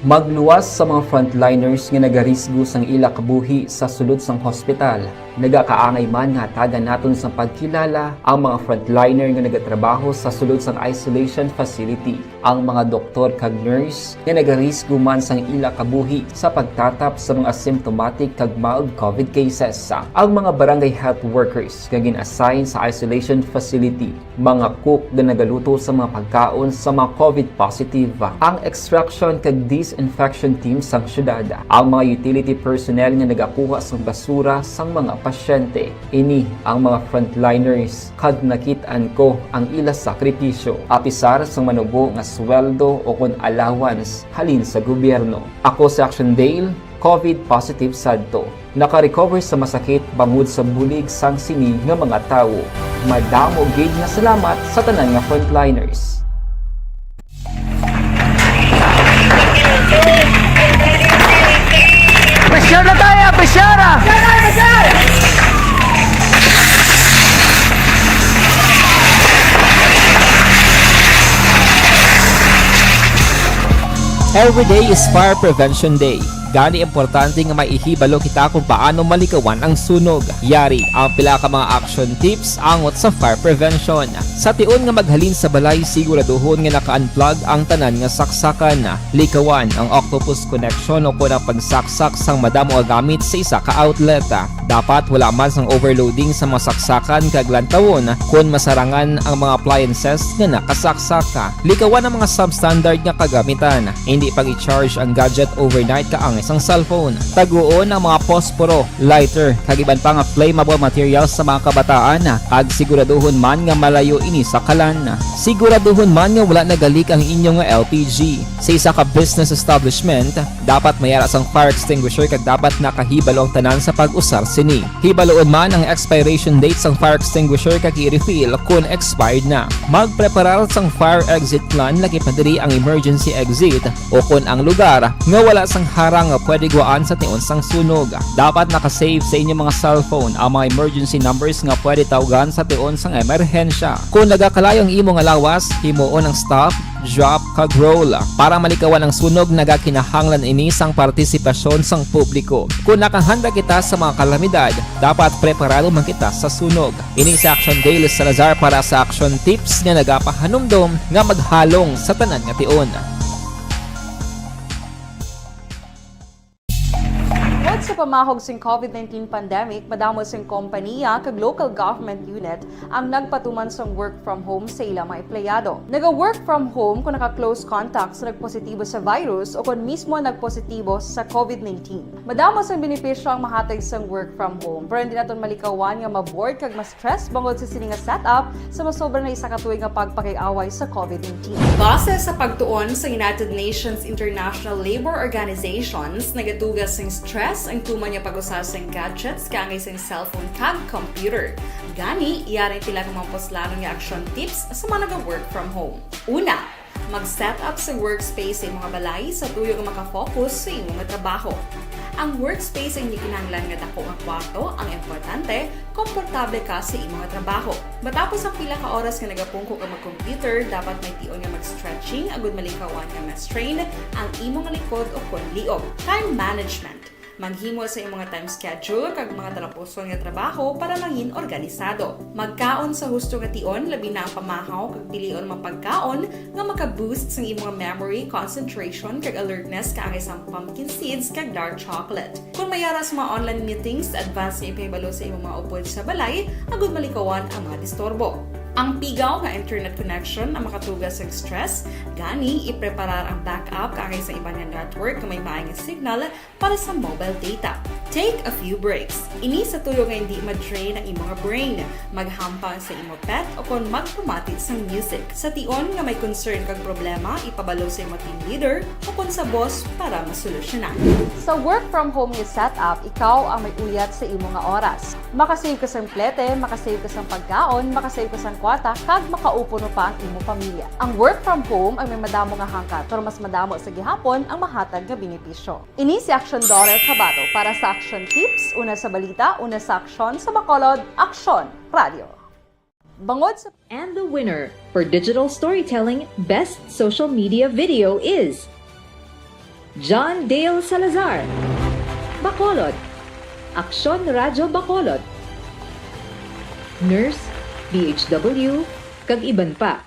Magluwas sa mga frontliners nga nagarisgo sang ila kabuhi sa sulod sang hospital. Nagakaangay man nga hatagan naton sang pagkilala ang mga frontliner nga nagatrabaho sa sulod sang isolation facility, ang mga doktor kag nurse nga nagarisgo man sang ila kabuhi sa pagtatap sa mga symptomatic kag mild COVID cases, ang mga barangay health workers nga gin-assign sa isolation facility, mga cook nga nagaluto sa mga pagkaon sa mga COVID positive, ang extraction kag disinfection team sang syudad, ang mga utility personnel nga nagakuha sang basura sang mga pasyente. Ini ang mga frontliners kag nakit-an ko ang ila sakripisyo, apisar sang manubo nga sweldo o kon allowance halin sa gobyerno. Ako si Action Dale, COVID positive sadto. Naka-recover sa masakit bangod sa bulig sang sini nga mga tawo. Madamo gid nga salamat sa tanan nga frontliners. Pressure na tayo! Pressure! Every day is Fire Prevention Day. Gani, importante nga may ihibalo kita kung paano malikawan ang sunog. Yari ang pila ka mga action tips angot sa fire prevention. Sa tion nga maghalin sa balay, siguraduhon nga naka-unplug ang tanan nga saksakan. Likawan ang octopus connection o kon ang pagsaksak sang madamo nga gamit sa isa ka outlet. Dapat wala man sang overloading sa mga saksakan kag lantawon kon masarangan ang mga appliances nga nakasaksak. Likawan ang mga substandard nga kagamitan. Hindi pag-i-charge ang gadget overnight kaangay sang cellphone. Taguon ang mga posporo, lighter, kag iban pa nga flammable materials sa mga kabataan, kag siguraduhon man nga malayo ini sa kalan. Siguraduhon man nga wala nagalik ang inyo nga L P G. Sa isa ka business establishment, dapat may ara sang fire extinguisher kag dapat nakahibalo ang tanan sa pag-usar sini. Hibaloon man ang expiration date sang fire extinguisher kag i-refill kon expired na. Magpreparar sang fire exit plan, lakip na diri ang emergency exit o kon ang lugar nga wala sang harang nga pwede guwaan sa tion sang sunog. Dapat naka-save sa inyo mga cellphone ang mga emergency numbers nga pwede tawgan sa tion sang emerhensya. Kon nagakalayo ang imo nga lawas, himuon ang stop, drop, kag roll. Para malikawan ang sunog, nagakinahanglan ini sang partisipasyon sang publiko. Kon nakahanda kita sa mga kalamidad, dapat preparado man kita sa sunog. Ini si Action Dale Salazar para sa Action Tips nga nagapahanumdom nga maghalong sa tanan nga tion. Tungod sa pamahog sing COVID nineteen pandemic, madamo sing kompanya kag local government unit ang nagpatuman sang work from home sa ila mga empleyado. Naga-work from home kung naka-close contact sa nagpositibo sa virus o kung mismo nagpositibo sa COVID nineteen. Madamo sang benepisyo ang mahatag sang work from home, pero hindi naton malikawan nga ma-bored kag ma-stress bangod sa sini nga setup sa masobra na isa ka tuig nga pagpakig-away sa COVID nineteen. Base sa pagtuon sa United Nations International Labour Organizations, nagatuga sing stress ang tuman nga pag-usa sing gadgets kaangay sing cellphone kag computer. Gani, yari pila ka mga puslanon nga action tips sa mga naga-work from home. Una, mag-set up sa workspace sa imong balay sa tuyo nga maka-focus sa imong trabaho. Ang workspace ang hindi kinahanglan nga dako nga kwarto, ang importante, komportable ka sa imong trabaho. Matapos ang pila ka oras nga nagapungko ka mag-computer, dapat may tion nga mag-stretching agud malikawan nga ma-strain ang imong likod o kon liog. Time management. Maghimo sa imong time schedule kag mga talapuson nga trabaho para mangin organisado. Magkaon sa husto nga tion, labi na ang pamahaw kag pilion mga pagkaon nga maka-boost sang imong memory, concentration, kag alertness kaangay sang pumpkin seeds kag dark chocolate. Kung may ara sa mga online meetings, advance nga ipahibalo sa imong mga upod sa balay agud malikawan ang mga disturbo. Ang pigaw nga internet connection ang makatuga sa stress, gani ipreparar ang backup kaangay sa iban nga network nga may maay nga signal para sa mobile data. Take a few breaks. Ini sa tuyo nga hindi ma-drain ang imong brain. Maghampang sa imo pet o kon magpamati sang music. Sa tion nga may concern kag problema, ipabalo sa imo team leader o kon sa boss para masolusyonan. Sa work from home nga setup, ikaw ang may uyat sa imo nga oras. Makasave ka sang plete, makasave ka sang pagkaon, makasave ka sang kwarta, kag makaupo no pa ang imo pamilya. Ang work from home ang may madamo nga hangkat, pero mas madamo sa gihapon ang mahatag nga benepisyo. Ini si Action Daughter Kabato para sa Action Tips, una sa balita, una sa aksyon, sa Bacolod, Aksyon Radio. Bangod sa And the winner for digital storytelling best social media video is John Dale Salazar, Bacolod, Aksyon Radyo Bacolod, Nurse, D H W, kag iban pa.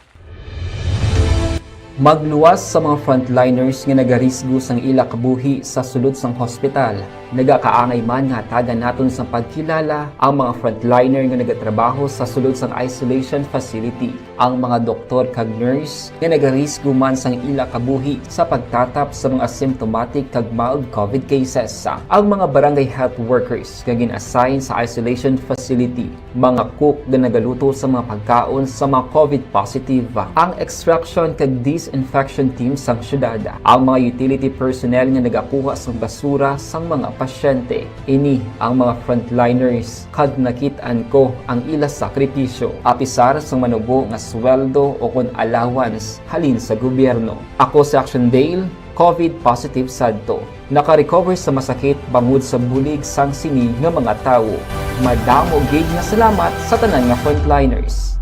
Magluwas sa mga frontliners nga nagarisgo sang ila kabuhi sa sulod sang hospital. Nagakaangay man nga hatagan naton sang pagkilala ang mga frontliner nga nagatrabaho sa sulod sang isolation facility, ang mga doktor kag nurse nga nagarisgo man sang ila kabuhi sa pagtatap sa mga asymptomatic kag mild COVID cases, ang mga barangay health workers nga gin-assign sa isolation facility, mga cook nga nagaluto sa mga pagkaon sa mga COVID positive, ang extraction kag disinfection team sang syudad, ang mga utility personnel nga nagakuha sang basura sang mga pasyente. Ini ang mga frontliners, kag nakit-an ko ang ila sakripisyo, apisar sang manubo nga sweldo o kon allowance halin sa gobyerno. Ako si Action Dale, COVID positive sad to. Naka-recover sa masakit bangod sa bulig sang sini nga mga tawo. Madamo gid nga salamat sa tanan nga frontliners.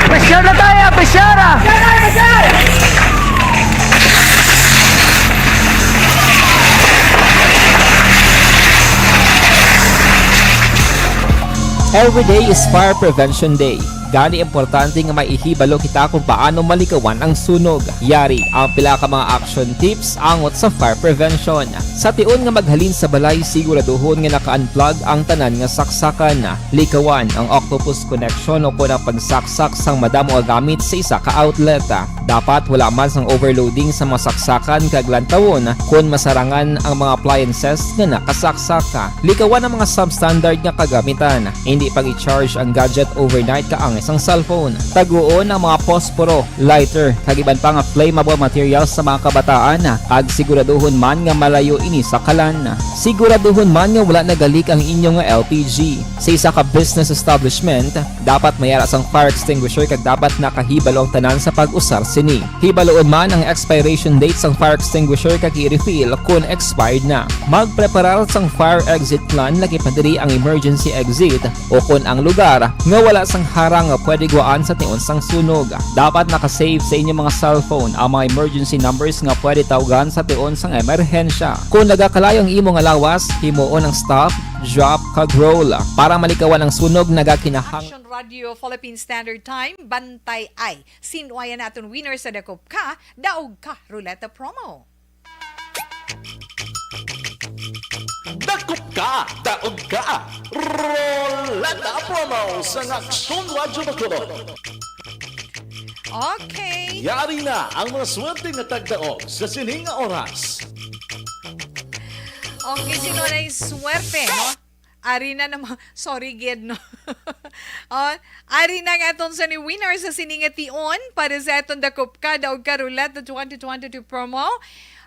Pressure na tayo, pressure! Every day is Fire Prevention Day. Gani, importante nga may ihibalo kita kung paano malikawan ang sunog. Yari ang pila ka mga action tips angot sa fire prevention. Sa tion nga maghalin sa balay, siguraduhon nga naka-unplug ang tanan nga saksakan. Likawan ang octopus connection o kon ang pagsaksak sang madamo nga gamit sa isa ka outlet. Dapat wala man sang overloading sa mga saksakan kag lantawon kon masarangan ang mga appliances nga nakasaksak. Likawan ang mga substandard nga kagamitan. Hindi pag-i-charge ang gadget overnight kaang Sang cellphone. Taguon ang mga posporo, lighter, kag iban pa nga flammable materials sa mga kabataan, kag siguraduhon man nga malayo ini sa kalan. Siguraduhon man nga wala nagalik ang inyo nga L P G. Sa isa ka business establishment, dapat may ara sang fire extinguisher kag dapat nakahibalo ang tanan sa pag-usar sini. Hibaluon man ang expiration date sang fire extinguisher kag i-refill kon expired na. Magpreparar sang fire exit plan, lakip na diri ang emergency exit, o kon ang lugar nga wala sang harang nga pwede guwaan sa tion sang sunog. Dapat naka-save sa inyo mga cellphone ang mga emergency numbers nga pwede tawgan sa tion sang emerhensya. Kon nagakalayo ang imo nga lawas, himuon ang stop, drop, kag roll. Para malikawan ang sunog, nagakinahang Action Radio Philippine Standard Time, bantay ay. Sin-o ang aton winner sa Dakop Ka, Daog Ka Ruleta Promo. Dakop Ka, Daog Ka Ruleta Promo sa Aksyon Radyo Bacolod. Okay. Yari na ang mga swerte nga tagdaog sa sining nga oras. Okay, sino na yung swerte, no? Ari na naman. Sorry, gid, no? Oh, ari na nga aton sa ni winner sa sining nga tion para sa aton Dakop Ka, Daog Ka Ruleta twenty twenty-two promo.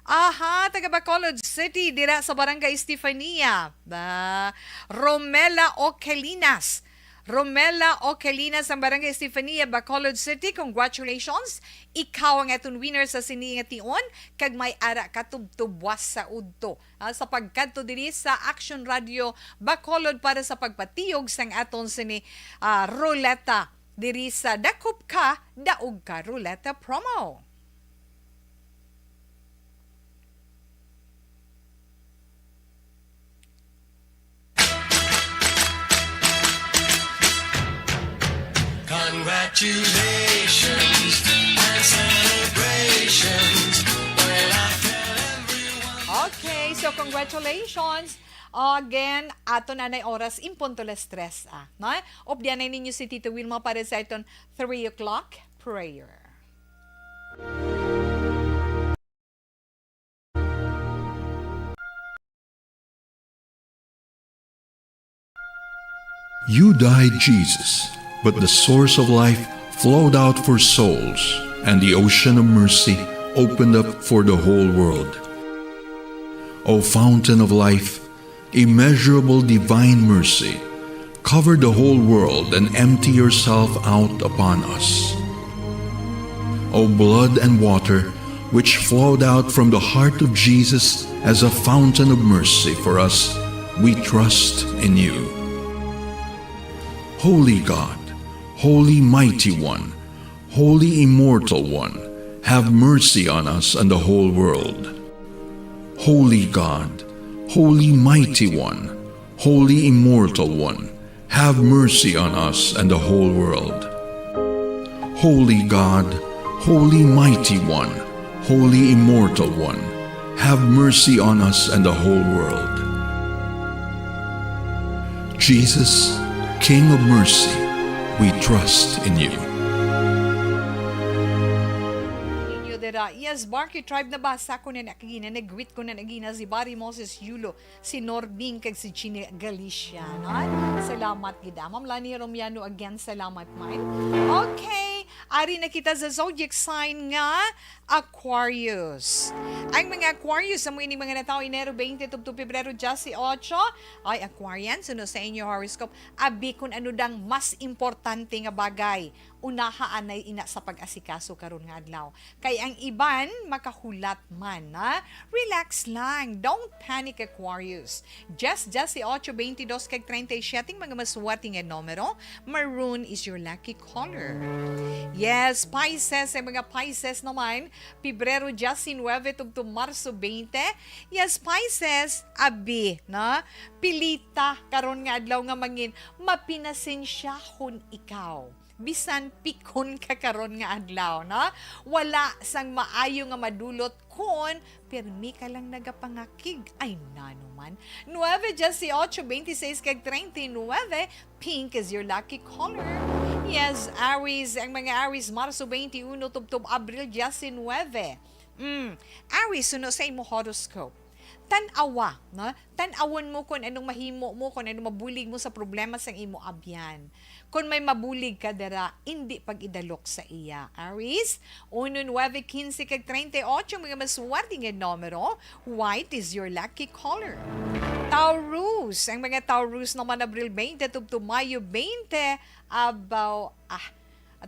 Aha, taga Bacolod City, dira sa Barangay Estefania. Ba, Romela Ocalinas. Romela Ocalinas ang Barangay Estefania, Bacolod City. Congratulations. Ikaw ang aton winner sa sining nga tion, kag may ara ka tubtubwas sa udto, ah, sa pagkadto diri sa Action Radio Bacolod para sa pagpatiyog sang aton sini, ah, ruleta diri sa Dakop Ka, Daog Ka Ruleta Promo. Congratulations and celebrations. Well, I tell everyone. Okay, so congratulations. Again, ato na nay oras in punto las tres, ah, no? Updyan na ninyo si Tito Wilma para sa iton three o'clock prayer. You died, Jesus, but the source of life flowed out for souls, and the ocean of mercy opened up for the whole world. O fountain of life, immeasurable divine mercy, cover the whole world and empty yourself out upon us. O blood and water, which flowed out from the heart of Jesus as a fountain of mercy for us, we trust in you. Holy God, Holy Mighty One, Holy Immortal One, have mercy on us and the whole world. Holy God, Holy Mighty One, Holy Immortal One, have mercy on us and the whole world. Holy God, Holy Mighty One, Holy Immortal One, have mercy on us and the whole world. Jesus, King of mercy, we trust in you. Inyo dira, yes, Barky Tribe, nabasa ko na nagina, nag-greet ko na nagina si Barry Moses Yulo, si Norbing, kag si Chini Galicia, no? Salamat gid, ah. Ma'am Lani Romiano, again, salamat man. Okay, ari na kita sa zodiac sign nga Aquarius. Ang mga Aquarius, amo ini mga natawo Enero twenty tubtob Pebrero diyes otso. Ay, Aquarian, suno sa inyo horoscope, abi kun ano dang mas importante nga bagay, unaha anay ina sa pag-asikaso karon nga adlaw. Kay ang iban makahulat man, ha? Relax lang. Don't panic, Aquarius. Just, just si otso, twenty-dos kag treinta y siete ang mga maswerte nga numero. Maroon is your lucky color. Yes, Pisces, ang mga Pisces naman, Pebrero diecinuebe tubtob Marso twenty. Yes, Pisces, abi, no? Pilita karon nga adlaw nga mangin mapinasensyahon ikaw. Bisan pikon ka karon nga adlaw, no? Wala sang maayo nga madulot kon pirmi ka lang nagapangakig. Ay, nano man. Nuebe dieciocho, veintiséis kag treinta y nueve, pink is your lucky color. Yes, Aries, ang mga Aries, Marso twenty-uno tubtob Abril diecinuebe. Mm, Aries, suno sa imo horoscope. tan-awa, no? Tan-awon mo kung anong mahimo mo, kung anong mabulig mo sa problema sang imo abyan. Kung may mabulig ka dira, indi pag-idalok sa iya. Aries, uno, nuebe, quince, kag treinta y ocho, mga maswerte nga numero. White is your lucky color. Taurus, ang mga Taurus naman, Abril twenty tubtob Mayo twenty, abaw, ah,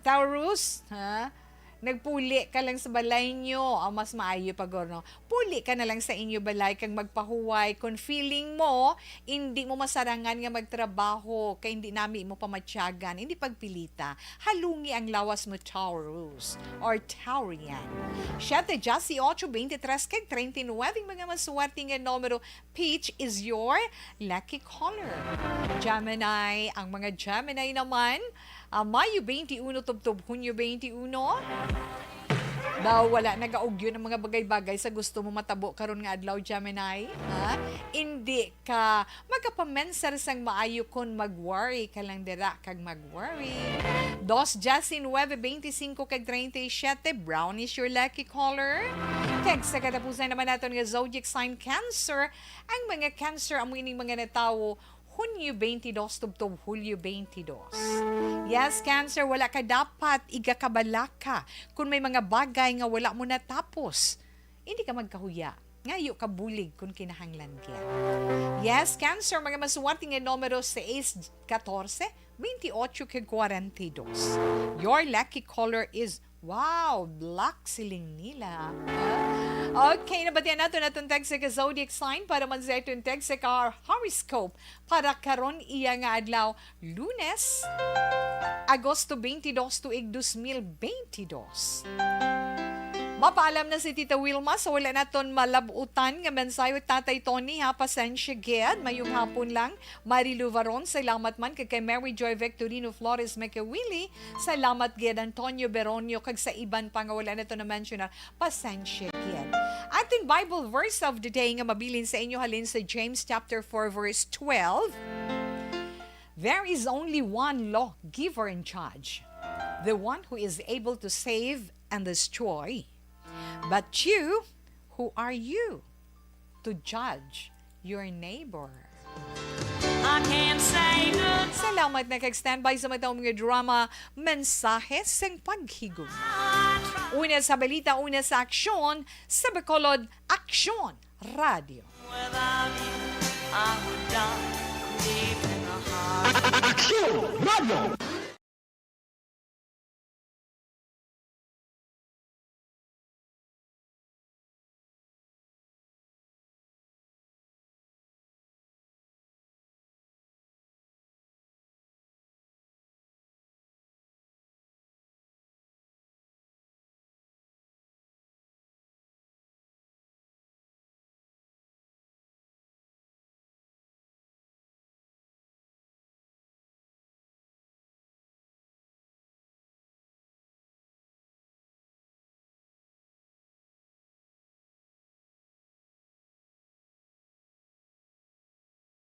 Taurus, ha? Nagpuli ka lang sa balay nyo. Ah, mas maayo pa, guro. Puli ka na lang sa inyo balay kag magpahuway. Kung feeling mo, hindi mo masarangan nga magtrabaho, kay hindi nami mo pamatyagan, hindi pagpilita. Halungi ang lawas mo, Taurus or Taurian. Siyete, diyes y ocho, beintitrés, kag treinta y nuebe, mga maswerte nga numero. Peach is your lucky color. Gemini, ang mga Gemini naman, ah, Mayo twenty-one tubtob Hunyo twenty-one. Daw wala nagaugyon ang mga bagay-bagay sa gusto mo matabo karon nga adlaw, Gemini. Ha? Indi ka magapamensar sang maayo kon mag-worry ka lang dira kag mag-worry. Dos, diyes y nuebe, beintisinko kag treinta y siete, brown is your lucky color. Kag sa katapusan naman naton nga zodiac sign, Cancer, ang mga Cancer amo ining mga natawo Hunyo twenty-dos tubtob Hulyo twenty-dos. Yes, Cancer, wala ka dapat igakabalaka kung may mga bagay nga wala mo natapos. Hindi ka magkahuya. Ngayo ka bulig kung kinahanglan gid. Yes, Cancer, mga maswerte nga numero sais, katorse, bentiocho, kag kwarenta y dos. Your lucky color is, wow, black, siling nila. Okay, nabatian nato natong text sa ka zodiac sign para man sa itong text sa ka horoscope para karon iya nga adlaw, Lunes, Agosto twenty-dos, tuig dos mil twenty-dos. Mapaalam na si Tita Wilma sa wala naton malabutan nga mensahe, Tatay Tony, ha, pasensya gid. Mayong hapon lang, Marilu Varon, salamat man kag kay Mary Joy Victorino Flores Mekewili, salamat gid, Antonio Beronio, kag sa iban pa nga wala nato na-mention, pasensya gid. Ating Bible verse of the day nga mabilin sa inyo halin sa James chapter four, verse twelve. There is only one lawgiver and judge, the one who is able to save and destroy. But you, who are you to judge your neighbor? I can't say no. Salamat na kag standby sa matang mga drama, mensahe sang paghigugma. Una sa balita, una sa aksyon, sa Bacolod Aksyon Radio. Without you, I would die deep in the heart. Aksyon Radio!